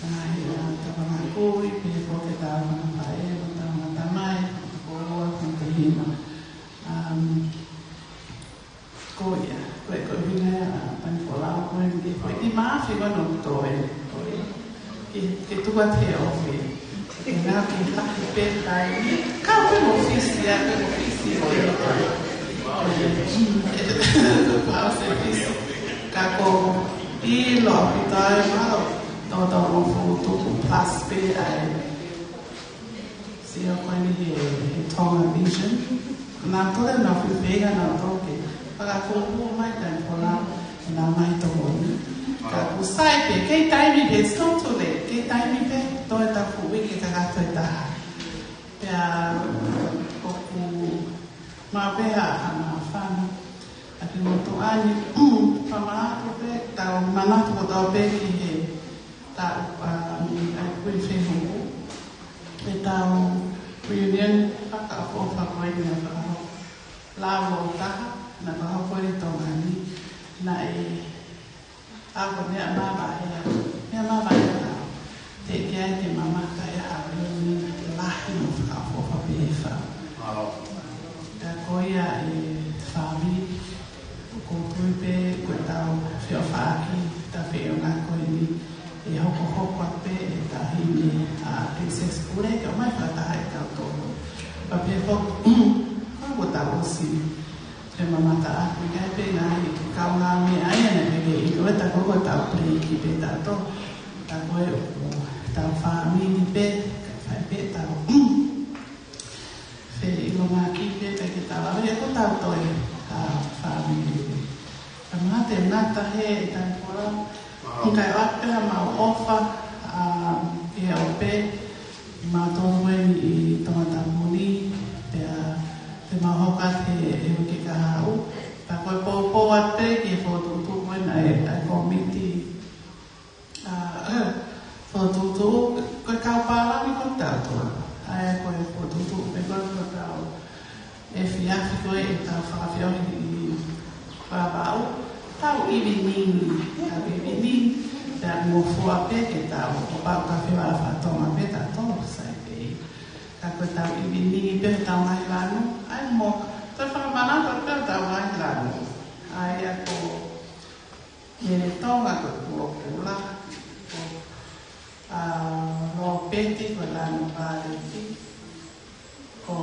ʻa, he, ʻa, tau ngā kui, pe ko ke tau ngā pae, hotau ngā tamai, ko ua, ko te hima. Um, Ko ia, ko e, ko e hina ia, a, pani kola, ko e ke, ko e ki mafi, ko no to e, ko e, ke, ke tuka te o fe. Ke na ke taki pe tai. Ka pe mo fisi, a, pe mo fisi, pe. Pau se fisi. Ka ko ʻilo ʻaupito ai, malo. To, to mo fu tuku plus pe ai. Sio ko eni he, he Tonga Vision. Nā tole nā fifeiga nā toke. Whakakōpū mai kai kola nā mai toko ni. Ka kusai pe, kei taimi pe, it's not too late. Kei taimi pe, toe taku wiki ka kato e taha. Pea ʻoku mapeha a mafana. A te motu ani, whamaaku pe, tau manatu ko tau pe ki he, tau, a, mi ai kui fehuku. E tau reunion fakaʻofoʻofa ko eni naʻe fakahoko. Lava o taha, naʻe fakahoko ʻi Tonga ni, naʻe, a ko mea mavahe, mea mavahe tau. Te ke ai ke mamata e ha reunion lahi mo fakaʻofoʻofa pē he fā. Ka ko ia e fāmili, ʻoku tui pe ko e tau feʻofaʻaki, tau feʻunga ko eni, ʻe hokohoko atu pē e taʻahine ʻa Princess Pule, ke ʻomai fakataha e tau toko. Pea pehē Mata aku ʻikai pē ngaahi kaungāmeʻa ia naʻe pehē ʻe ʻIlo ʻe taku ko tau peleiki pē tautolu. Ka ko e ʻoku tau fāmili pē, ka fai pē tau feʻilongaki pē, ka ke tau ʻave ia ko tau toe, ā, fāmili pē. Ka mate nata he ʻi taku ʻa, ʻikai ʻoatu pē ha mau ʻofa, ā, ke ʻo pē, mautolu eni ʻi Tongatapu ni, pea te mau hoko atu he ʻeku keka haʻu. Pea ko e poupou atu pē ki he fokotuʻutuʻu ko ena ʻa e, ʻa e kōmiti, ā, fokotuʻutuʻu, ko e kau pālangi ko tautolu. ʻA ia ko e fokotuʻutuʻu pē ko ē ko tau efiafi ko ē ʻetau fakafeohi ʻi Vavaʻu, tau ʻiviningi, tau ʻiviningi, pea ngofua pē ke tau, ʻo pau ka fie vala fakatonga pē tautolu sai pē. Ka ko e tau ʻiviningi pē tau ngaahi lanu, ʻa ia mo, ko e fakamanatu pē tau ngaahi lanu. ʻA ia ko Mele Tonga ko e pulopula, ko, ā, Lopeti ko e lanu vāleti, ko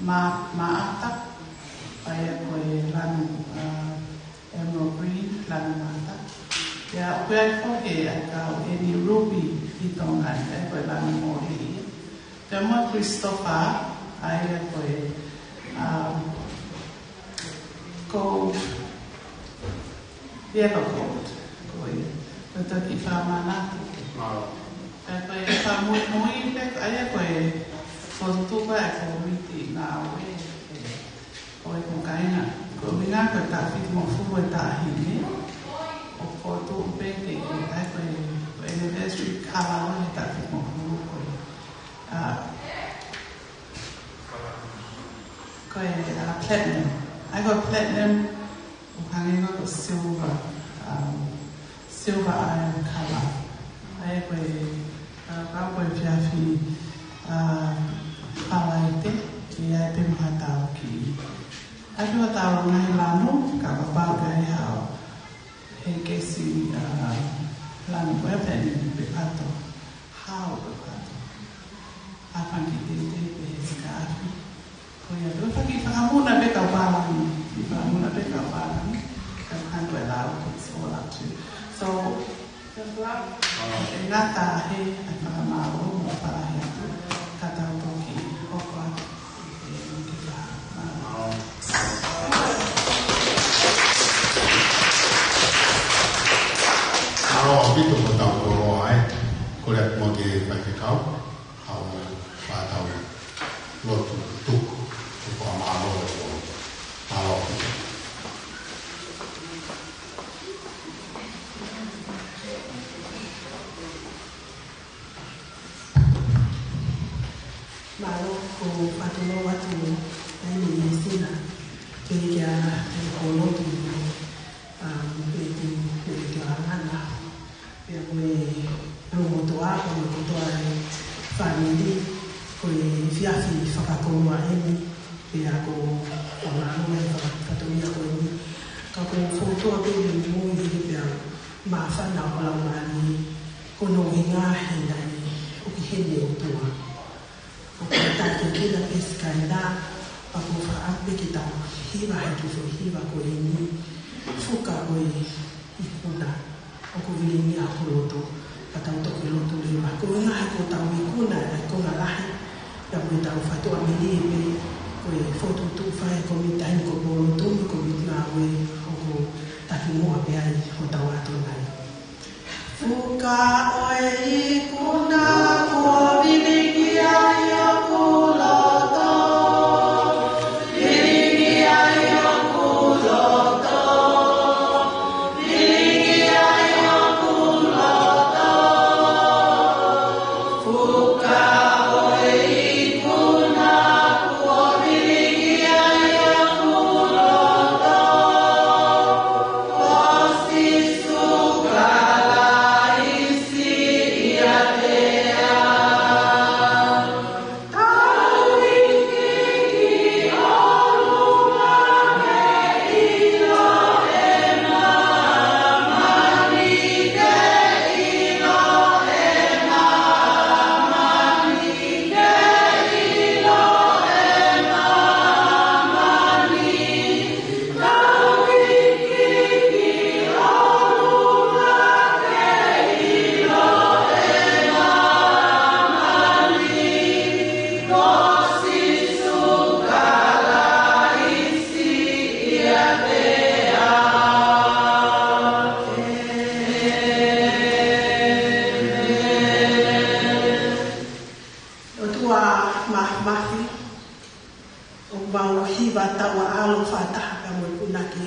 Ma-, Maʻata, ʻa ia ko e lanu, ā, emerald green, lanu Maʻata. Pea ʻoku ʻi ai foki ʻa e kau eni ruby ʻi Tonga ni, ʻa ia ko e lanu mōliʻi. Pea mo Christopher, ʻa ia ko e, ā, ko Yellow gold, ko ia. Ko e toki fakamanatu. Mālō. Pea ko e fakamuimui pē, ʻa ia ko e fokotuʻutuʻu ko ē ʻa e kōmiti ngāue, ē, ʻo e kau kāinga. Ko e ʻuhinga ko e taʻu fitungofulu e taʻahine, ʻoku fokotuʻu pē ke, ʻa ia ko e, ko e anniversary kala ʻo e taʻu fitungofulu ko e, ā, ko e, ā, platinum. ʻA ia ko e platinum, ʻoku hangē ko e silver, um, silver iron color. ʻA ia ko e, ā, ka ko e efiafi, ā, Falaite, ʻe ʻi ai pē mo ha tau ki. ʻA ia ko e tau ngaahi lanu, ka kapau ʻe ʻi ai haʻo, he kesi, ā, lanu ko e platinum pe pato, hao pe pato. ʻA e fanga kiʻi teitei pe he sikaafi. Ko ia, ʻoku faki fakamuna pē kau pālangi, fakamuna pē kau pālangi, ka ko e lau, it's all up to you. So, just love, ʻe ngata he, ʻa e fakamālō, mo e fālahi atu, ka tau toki hoko atu, ē, ki he, ā, Mālō ʻaupito mo tau koloa, ē. Kole atu mo ke faifekau, haʻu mo e fakatau lotu tuku, tuku ʻa mālō e kolo. Mālō ʻaupito. Mālō, ko Fatulo atu, ʻa ia mo Sina, ke ke a, ke ko lotu, ā, mo ke ke, ke ke a ngana. Pea ko e, ʻa e motuʻa, ko e motuʻa e fāmili, ko e efiafi fakakoloa eni, pea ko, ko e ʻaho e faka-, fatongia ko eni. Ka ko e fokotuʻu pē ʻi mui he pea māfana ʻo lau mali, ko hono ʻuhinga he naʻe ʻoku ʻi heni ʻOtua. ʻOku ʻikai ke kina pē siʻi kaina, pea ko e fakaʻamu pē ke tau hiva he kiʻi foʻi hiva ko eni, Fuka ʻo e Ikuna, ʻoku vilingia hoku loto, ka tau toki lotu leva. Ko e ʻuhinga he ko hotau ikuna, ʻa e ikuna lahi, pea mo ʻetau faitoʻo melie pē, ko e fokotuʻutuʻu fai ʻe he kōmiti taʻahine kuo pōlotu, mo e kōmiti ngāue, ʻoku takimuʻa pē ai hotau ʻAtonai. Fuka ʻo e ikuna kuo vilingia ʻi hoku loto. Vilingia ʻi hoku loto. Vilingia ʻi hoku loto. Fuka ʻo e ikuna kuo vilingia ʻi hoku loto. Ko Sīsū Kalaisi. ʻAlo fakataha pea mo e punake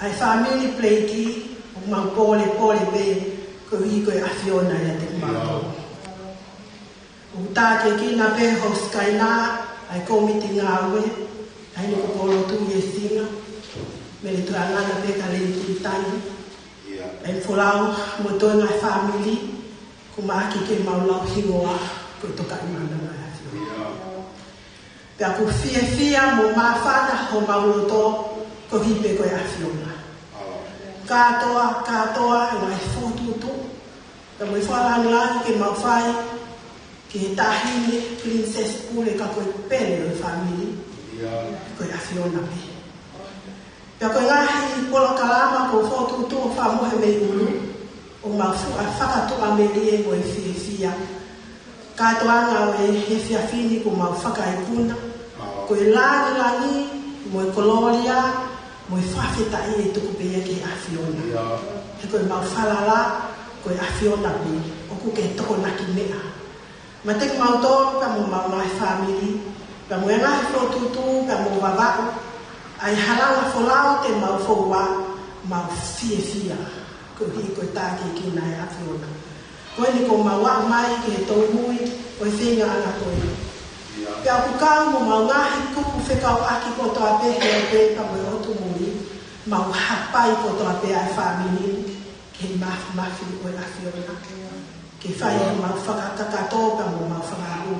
ʻa e fāmili Peleki, ʻoku mau pōlepole pē koeʻuhi ko e ʻAfiona ʻiate kimautolu. ʻOku tākiekina pē ʻe he Hosi Kainā ʻa e kōmiti ngāue, ʻa ia ko Polo Tuʻiesinga, Mele Tuʻiangana pē ka Lady Tani, ʻa e folau mo e toenga ʻo e fāmili, ʻoku maʻaki ke mau lau hingoa ko e Tokaʻi Mana ʻa e ʻAfiona. Pea ʻoku fiefia mo māfana homau loto koeʻuhi pē ko e ʻAfiona. Kātoa, kātoa e ngaahi fokotuʻutuʻu pea mo e fakalāngilangi ke mau fai ki he Taʻahine Pilinisesi Pule ka ko e pele ʻo e fāmili, ko e ʻAfiona pē. Pea ko e ngaahi polokalama kuo fokotuʻutuʻu ʻo fakamohe mei ʻulu, ʻoku mau fuʻu fakatuʻamelie mo e fiefia. Kātoanga ʻo e efiafi ni kuo mau fakaikuna ko e lāngilangi mo e kolōlia mo e fakafetaʻi ʻe tuku pē ia ki he ʻAfiona. He ko ʻemau falala ko e ʻAfiona pē ʻoku ke tokonaki meʻa. Mate kimautolu pea mo homau ngaahi fāmili, pea mo e ngaahi fokotuʻutuʻu, pea mo Vavaʻu, ʻa e halanga folau te mau foua, mau fiefia koeʻuhi ko e tākiekina ʻa e ʻAfiona. Ko eni kuo mau aʻu mai ki he tolomui ʻo e feingaʻanga ko eni. Pea ʻoku kau mo homau ngaahi kupu fekauʻaki kotoa pē he ope pea mo e ʻotu muli, mau hapai kotoa pē ʻa e fāmili ni ki he māfimafi ʻo e ʻAfiona. Ke fai ʻemau fakakakato pea mo ʻemau fakaʻamu.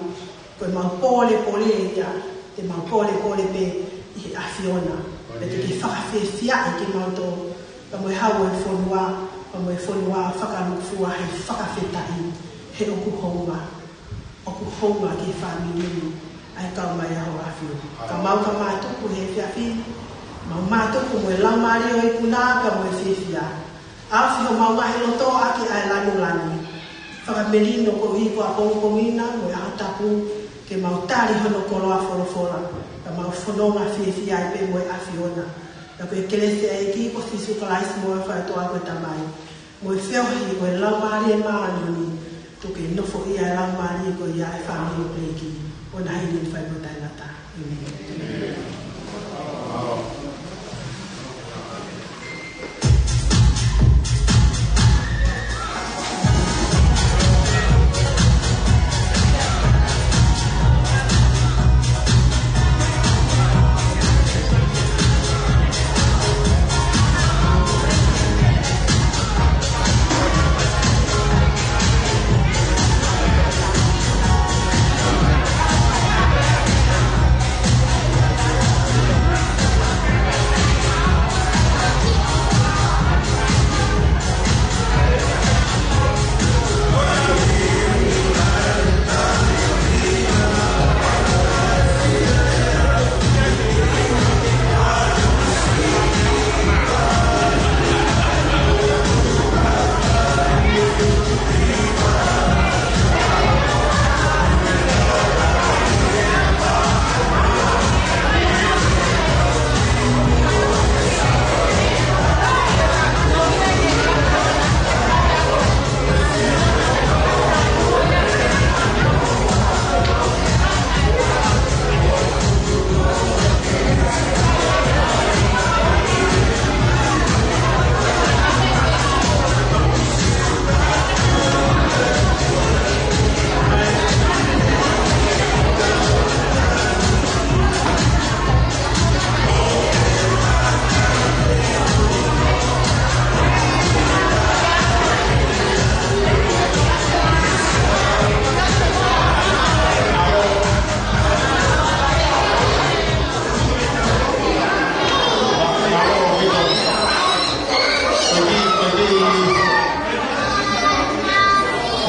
Ko ʻemau pōlepole ia, te mau pōlepole pē ʻi he ʻAfiona. Pea te ke fakafiefiaʻi kimautolu, pea mo e hau ʻo e fonua, pea mo e fonua fakalūkufua he fakafetaʻi, he ʻoku hounga, ʻoku hounga ki he fāmili ni ʻa e kau mai ʻa ho ʻAfio. Ka mau ka mātuku he efiafi ni, mau mātuku mo e laumālie ʻo e ikuna pea mo e fiefia. ʻAofi homau ngaahi loto ʻaki ʻa e lāngilangi. Fakamelino koeʻuhi ko ʻapongipongi na mo e ʻaho tapu ke mau tali hono koloa folofola, ka mau fononga fiefia ai pē mo e ʻAfiona. Pea ko e kelesi ʻa e ʻEiki ko Sīsū Kalaisi mo e ʻofa ʻa e ʻOtua ko e Tamai, mo e feohi ʻo e Laumālie Māʻoniʻoni, tuku ke nofoʻia ʻa e laumālie ko ia ʻa e fāmili Peleki, ʻo na hili ni fai mo tainata.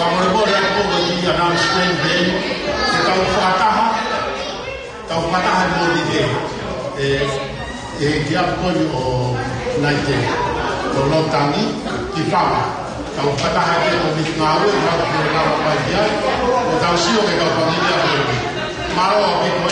Fakamolemole atu ko e kiʻi announcement heni. Ke tau fakataha, tau fakataha mo e, ʻe, ʻe, ki ʻapi ko eni ʻo Naite, ʻo Lotangi, ki Fanga. Tau fakataha ke ʻo mi ngāue, ngāue ki he ngāue mai ai. ʻO tau sio ke tau fāmili ʻa ko eni. Mālō ʻaupito.